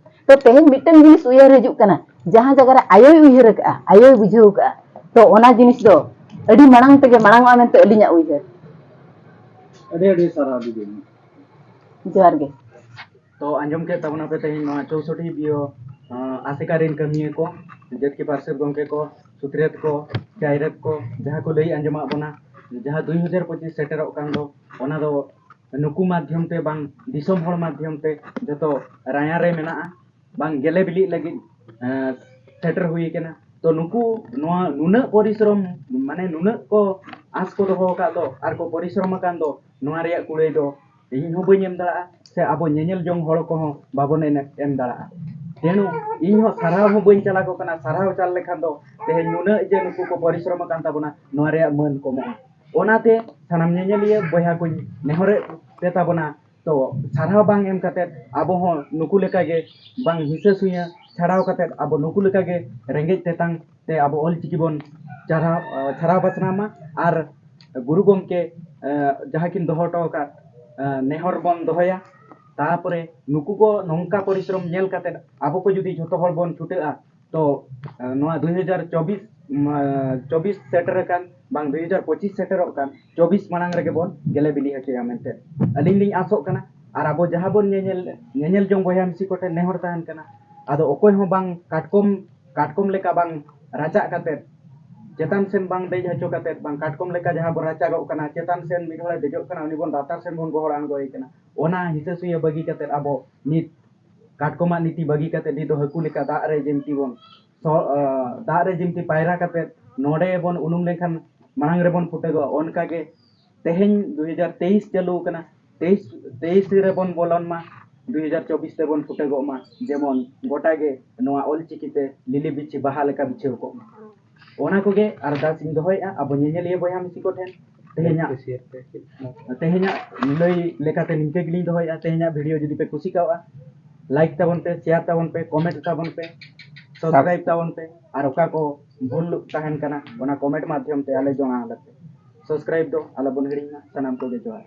ᱛᱚ, ᱛᱮᱦᱮᱧ ᱢᱤᱫᱴᱟᱝ ᱡᱤᱱᱤᱥ ᱩᱭᱦᱟᱹᱨ ᱦᱤᱡᱩᱜ ᱠᱟᱱᱟ, ᱡᱟᱦᱟᱸ ᱡᱟᱭᱜᱟ ᱨᱮ ᱟᱭᱳᱭ ᱩᱭᱦᱟᱹᱨ ᱟᱠᱟᱫᱼᱟ, ᱟᱭᱳᱭ ᱵᱩᱡᱷᱟᱹᱣ ᱟᱠᱟᱫᱼᱟ, ᱛᱚ, ᱚᱱᱟ ᱡᱤᱱᱤᱥ ᱫᱚ ᱟᱹᱰᱤ ᱢᱟᱲᱟᱝ ᱛᱮᱜᱮ ᱢᱟᱲᱟᱝᱚᱜᱼᱟ ᱢᱮᱱᱛᱮ ᱟᱹᱞᱤᱧᱟᱜ ᱩᱭᱦᱟᱹᱨ᱾ ᱟᱹᱰᱤ ᱟᱹᱰᱤ ᱥᱟᱨᱦᱟᱣ ᱫᱤᱫᱤ᱾ ᱡᱚᱦᱟᱨ ᱜᱮ᱾ ᱛᱚ, ᱟᱸᱡᱚᱢ ᱠᱮᱫ ᱛᱟᱵᱚᱱᱟᱯᱮ ᱛᱮᱦᱮᱧ ᱱᱚᱣᱟ ᱪᱳᱥᱚᱴᱤ ᱵᱤᱭᱚ, ᱟᱸ, ᱟᱥᱮᱠᱟ ᱨᱮᱱ ᱠᱟᱹᱢᱤᱭᱟᱹ ᱠᱚ, ᱡᱟᱹᱛᱠᱤ ᱯᱟᱨᱥᱮᱛ ᱜᱚᱢᱠᱮ ᱠᱚ, ᱥᱩᱛᱨᱮᱛ ᱠᱚ, ᱪᱟᱭᱨᱮᱛ ᱠᱚ, ᱡᱟᱦᱟᱸ ᱠᱚ ᱞᱟᱹᱭ ᱟᱸᱡᱚᱢᱟᱫ ᱵᱚᱱᱟ, ᱡᱟᱦᱟᱸ ᱫᱩᱭ ᱦᱟᱡᱟᱨ ᱯᱚᱸᱪᱤᱥ ᱥᱮᱴᱮᱨᱚᱜ ᱠᱟᱱ ᱫᱚ, ᱚᱱᱟ ᱫᱚ ᱱᱩᱠᱩ ᱢᱟᱫᱽᱫᱷᱚᱢ ᱛᱮ ᱵᱟᱝ ᱫᱤᱥᱚᱢ ᱦᱚᱲ ᱢᱟᱫᱽᱫᱷᱚᱢ ᱛᱮ ᱡᱚᱛᱚ ᱨᱟᱭᱟ ᱨᱮ ᱢᱮᱱᱟᱜᱼᱟ, ᱵᱟᱝ ᱜᱮᱞᱮ ᱵᱤᱞᱤᱜ ᱞᱟᱹᱜᱤᱫ, ᱮᱸ, ᱥᱮᱴᱮᱨ ᱦᱩᱭ ᱠᱟᱱᱟ᱾ ᱛᱚ, ᱱᱩᱠᱩ ᱱᱚᱣᱟ ᱱᱩᱱᱟᱹᱜ ᱯᱚᱨᱤᱥᱨᱚᱢ, ᱢᱟᱱᱮ, ᱱᱩᱱᱟᱹᱜ ᱠᱚ ᱟᱸᱥ ᱠᱚ ᱫᱚᱦᱚ ᱟᱠᱟᱫ ᱫᱚ ᱟᱨ ᱠᱚ ᱯᱚᱨᱤᱥᱨᱚᱢ ᱟᱠᱟᱱ ᱫᱚ, ᱱᱚᱣᱟ ᱨᱮᱭᱟᱜ ᱠᱩᱲᱟᱹᱭ ᱫᱚ ᱤᱧ ᱦᱚᱸ ᱵᱟᱹᱧ ᱮᱢ ᱫᱟᱲᱮᱭᱟᱜᱼᱟ, ᱥᱮ ᱟᱵᱚ ᱧᱮᱧᱮᱞ ᱡᱚᱝ ᱦᱚᱲ ᱠᱚᱦᱚᱸ ᱵᱟᱵᱚᱱ ᱮᱱ-, ᱮᱢ ᱫᱟᱲᱮᱭᱟᱜᱼᱟ᱾ ᱛᱮᱱᱩ ᱤᱧ ᱦᱚᱸ ᱥᱟᱨᱦᱟᱣ ᱦᱚᱸ ᱵᱟᱹᱧ ᱪᱟᱞ ᱟᱠᱚ ᱠᱟᱱᱟ᱾ ᱥᱟᱨᱦᱟᱣ ᱪᱟᱞ ᱞᱮᱠᱷᱟᱱ ᱫᱚ ᱛᱮᱦᱮᱧ ᱱᱩᱱᱟᱹᱜ ᱡᱮ ᱱᱩᱠᱩ ᱠᱚ ᱯᱚᱨᱤᱥᱨᱚᱢ ᱟᱠᱟᱱ ᱛᱟᱵᱚᱱᱟ, ᱱᱚᱣᱟ ᱨᱮᱭᱟᱜ ᱢᱟᱹᱱ ᱠᱚᱢᱚᱜᱼᱟ᱾ ᱚᱱᱟᱛᱮ ᱥᱟᱱᱟᱢ ᱧᱮᱧᱮᱞᱤᱭᱟᱹ ᱵᱚᱭᱦᱟ ᱠᱚᱧ ᱱᱮᱦᱚᱨᱮᱫ ᱯᱮ ᱛᱟᱵᱚᱱᱟ, ᱛᱚ, ᱥᱟᱨᱦᱟᱣ ᱵᱟᱝ ᱮᱢ ᱠᱟᱛᱮᱫ ᱟᱵᱚ ᱦᱚᱸ ᱱᱩᱠᱩ ᱞᱮᱠᱟᱜᱮ ᱵᱟᱝ ᱦᱤᱥᱟᱹ ᱥᱩᱭᱟᱹ ᱪᱷᱟᱲᱟᱣ ᱠᱟᱛᱮᱫ ᱟᱵᱚ ᱱᱩᱠᱩ ᱞᱮᱠᱟᱜᱮ ᱨᱮᱸᱜᱮᱡ ᱛᱮᱛᱟᱝ ᱛᱮ ᱟᱵᱚ ᱚᱞᱪᱤᱠᱤ ᱵᱚᱱ ᱪᱟᱨᱦᱟᱣ, ᱟᱸ, ᱪᱷᱟᱨᱟᱣ ᱯᱟᱥᱱᱟᱣ ᱢᱟ᱾ ᱟᱨ ᱜᱩᱨᱩ ᱜᱚᱢᱠᱮ, ᱟᱸ, ᱡᱟᱦᱟᱸ ᱠᱤᱱ ᱫᱚᱦᱚ ᱦᱚᱴᱚ ᱟᱠᱟᱫ, ᱟᱸ, ᱱᱮᱦᱚᱨ ᱵᱚᱱ ᱫᱚᱦᱚᱭᱟ᱾ ᱛᱟᱯᱚᱨᱮ ᱱᱩᱠᱩ ᱠᱚ ᱱᱚᱝᱠᱟ ᱯᱚᱨᱤᱥᱨᱚᱢ ᱧᱮᱞ ᱠᱟᱛᱮᱫ ᱟᱵᱚ ᱠᱚ ᱡᱩᱫᱤ ᱡᱷᱚᱛᱚ ᱦᱚᱲ ᱵᱚᱱ ᱪᱷᱩᱴᱟᱹᱜᱼᱟ, ᱛᱚ, ᱟᱸ, ᱱᱚᱣᱟ ᱫᱩᱭ ᱦᱟᱡᱟᱨ ᱪᱚᱵᱵᱤᱥ, ᱢᱟ, ᱪᱚᱵᱵᱤᱥ ᱥᱮᱴᱮᱨ ᱟᱠᱟᱱ, ᱵᱟᱝ, ᱫᱩᱭ ᱦᱟᱡᱟᱨ ᱯᱚᱸᱪᱤᱥ ᱥᱮᱴᱮᱨᱚᱜ ᱠᱟᱱ, ᱪᱚᱵᱵᱤᱥ ᱢᱟᱲᱟᱝ ᱨᱮᱜᱮ ᱵᱚᱱ ᱜᱮᱞᱮ ᱵᱤᱞᱤ ᱦᱚᱪᱚᱭᱟ ᱢᱮᱱᱛᱮ ᱟᱹᱞᱤᱧ ᱞᱤᱧ ᱟᱥᱚᱜ ᱠᱟᱱᱟ᱾ ᱟᱨ ᱟᱵᱚ ᱡᱟᱦᱟᱸ ᱵᱚᱱ ᱧᱮᱧᱮᱞ, ᱧᱮᱧᱮᱞ ᱡᱚᱝ ᱵᱚᱭᱦᱟ ᱢᱤᱥᱤ ᱠᱚᱴᱷᱮᱱ ᱱᱮᱦᱚᱨ ᱛᱟᱦᱮᱱ ᱠᱟᱱᱟ, ᱟᱫᱚ ᱚᱠᱚᱭ ᱦᱚᱸ ᱵᱟᱝ ᱠᱟᱴᱠᱚᱢ, ᱠᱟᱴᱠᱚᱢ ᱞᱮᱠᱟ ᱵᱟᱝ ᱨᱟᱪᱟᱜ ᱠᱟᱛᱮᱫ, ᱪᱮᱛᱟᱱ ᱥᱮᱱ ᱵᱟᱝ ᱫᱮᱡ ᱦᱚᱪᱚ ᱠᱟᱛᱮᱫ, ᱵᱟᱝ ᱠᱟᱴᱠᱚᱢ ᱞᱮᱠᱟ ᱡᱟᱦᱟᱸ ᱵᱚᱱ ᱨᱟᱪᱟᱜᱚᱜ ᱠᱟᱱᱟ, ᱪᱮᱛᱟᱱ ᱥᱮᱱ ᱢᱤᱫ ᱦᱚᱲᱮ ᱫᱮᱡᱚᱜ ᱠᱟᱱᱟ, ᱩᱱᱤ ᱵᱚᱱ ᱞᱟᱛᱟᱨ ᱥᱮᱱ ᱵᱚᱱ ᱜᱚᱦᱚᱲ ᱟᱬᱜᱚᱭᱮ ᱠᱟᱱᱟ᱾ ᱚᱱᱟ ᱦᱤᱥᱟᱹ ᱥᱩᱭᱟᱹ ᱵᱟᱹᱜᱤ ᱠᱟᱛᱮᱫ ᱟᱵᱚ ᱱᱤᱛ ᱠᱟᱴᱠᱚᱢᱟᱜ ᱱᱤᱛᱤ ᱵᱟᱹᱜᱤ ᱠᱟᱛᱮᱫ ᱱᱤᱛ ᱫᱚ ᱦᱟᱹᱠᱩ ᱞᱮᱠᱟ ᱫᱟᱜ ᱨᱮ ᱡᱤᱢᱛᱤ ᱵᱚᱱ ᱥᱚ-, ᱟ, ᱫᱟᱜ ᱨᱮ ᱡᱤᱢᱛᱤ ᱯᱟᱭᱨᱟ ᱠᱟᱛᱮᱫ ᱱᱚᱰᱮ ᱵᱚᱱ ᱩᱱᱩᱢ ᱞᱮᱱᱠᱷᱟᱱ ᱢᱟᱲᱟᱝ ᱨᱮᱵᱚᱱ ᱯᱷᱩᱴᱟᱹᱜᱚᱜᱼᱟ᱾ ᱚᱱᱠᱟᱜᱮ ᱛᱮᱦᱮᱧ ᱫᱩ ᱦᱟᱡᱟᱨ ᱛᱮᱭᱤᱥ ᱪᱟᱹᱞᱩ ᱟᱠᱟᱱᱟ, ᱛᱮᱭᱤᱥ, ᱛᱮᱭᱤᱥ ᱨᱮᱵᱚᱱ ᱵᱚᱞᱚᱱ ᱢᱟ, ᱫᱩ ᱦᱟᱡᱟᱨ ᱪᱚᱵᱵᱤᱥ ᱛᱮᱵᱚᱱ ᱯᱷᱩᱴᱟᱹᱜᱚᱜ ᱢᱟ, ᱡᱮᱢᱚᱱ ᱜᱚᱴᱟ ᱜᱮ ᱱᱚᱣᱟ ᱚᱞᱪᱤᱠᱤ ᱛᱮ ᱞᱤᱞᱤ ᱵᱤᱪᱷᱤ ᱵᱟᱦᱟ ᱞᱮᱠᱟ ᱵᱤᱪᱷᱟᱹᱣ ᱠᱚᱜ ᱢᱟ᱾ ᱚᱱᱟ ᱠᱚᱜᱮ ᱟᱨᱫᱟᱥ ᱤᱧ ᱫᱚᱦᱚᱭᱮᱫᱼᱟ ᱟᱵᱚ ᱧᱮᱧᱮᱞᱤᱭᱟᱹ ᱵᱚᱭᱦᱟ ᱢᱤᱥᱤ ᱠᱚᱴᱷᱮᱱ᱾ ᱛᱮᱦᱮᱧᱟᱜ ᱛᱮᱦᱮᱧᱟᱜ ᱞᱟᱹᱭ ᱞᱮᱠᱟᱛᱮ ᱱᱤᱝᱠᱟᱹ ᱜᱮᱞᱤᱧ ᱫᱚᱦᱚᱭᱮᱫᱼᱟ᱾ ᱛᱮᱦᱮᱧᱟᱜ ᱵᱷᱤᱰᱤᱭᱳ ᱡᱩᱫᱤ ᱯᱮ ᱠᱩᱥᱤ ᱠᱟᱣᱟ, ᱞᱟᱭᱤᱠ ᱛᱟᱵᱚᱱ ᱯᱮ, ᱥᱮᱭᱟᱨ ᱛᱟᱵᱚᱱ ᱯᱮ, ᱠᱚᱢᱮᱱᱴ ᱛᱟᱵᱚᱱ ᱯᱮ, ᱥᱟᱵᱥᱠᱨᱟᱭᱤᱵ ᱛᱟᱵᱚᱱ ᱯᱮ, ᱟᱨ ᱚᱠᱟ ᱠᱚ ᱵᱷᱩᱞ ᱛᱟᱦᱮᱱ ᱠᱟᱱᱟ ᱚᱱᱟ ᱠᱚᱢᱮᱱᱴ ᱢᱟᱫᱽᱫᱷᱚᱢ ᱛᱮ ᱟᱞᱮ ᱡᱚᱱᱟ ᱟᱞᱮ ᱯᱮ᱾ ᱥᱟᱵᱥᱠᱨᱟᱭᱤᱵ ᱫᱚ ᱟᱞᱚ ᱵᱚᱱ ᱦᱤᱲᱤᱧ ᱢᱟ᱾ ᱥᱟᱱᱟᱢ ᱠᱚᱜᱮ ᱡᱚᱦᱟᱨ᱾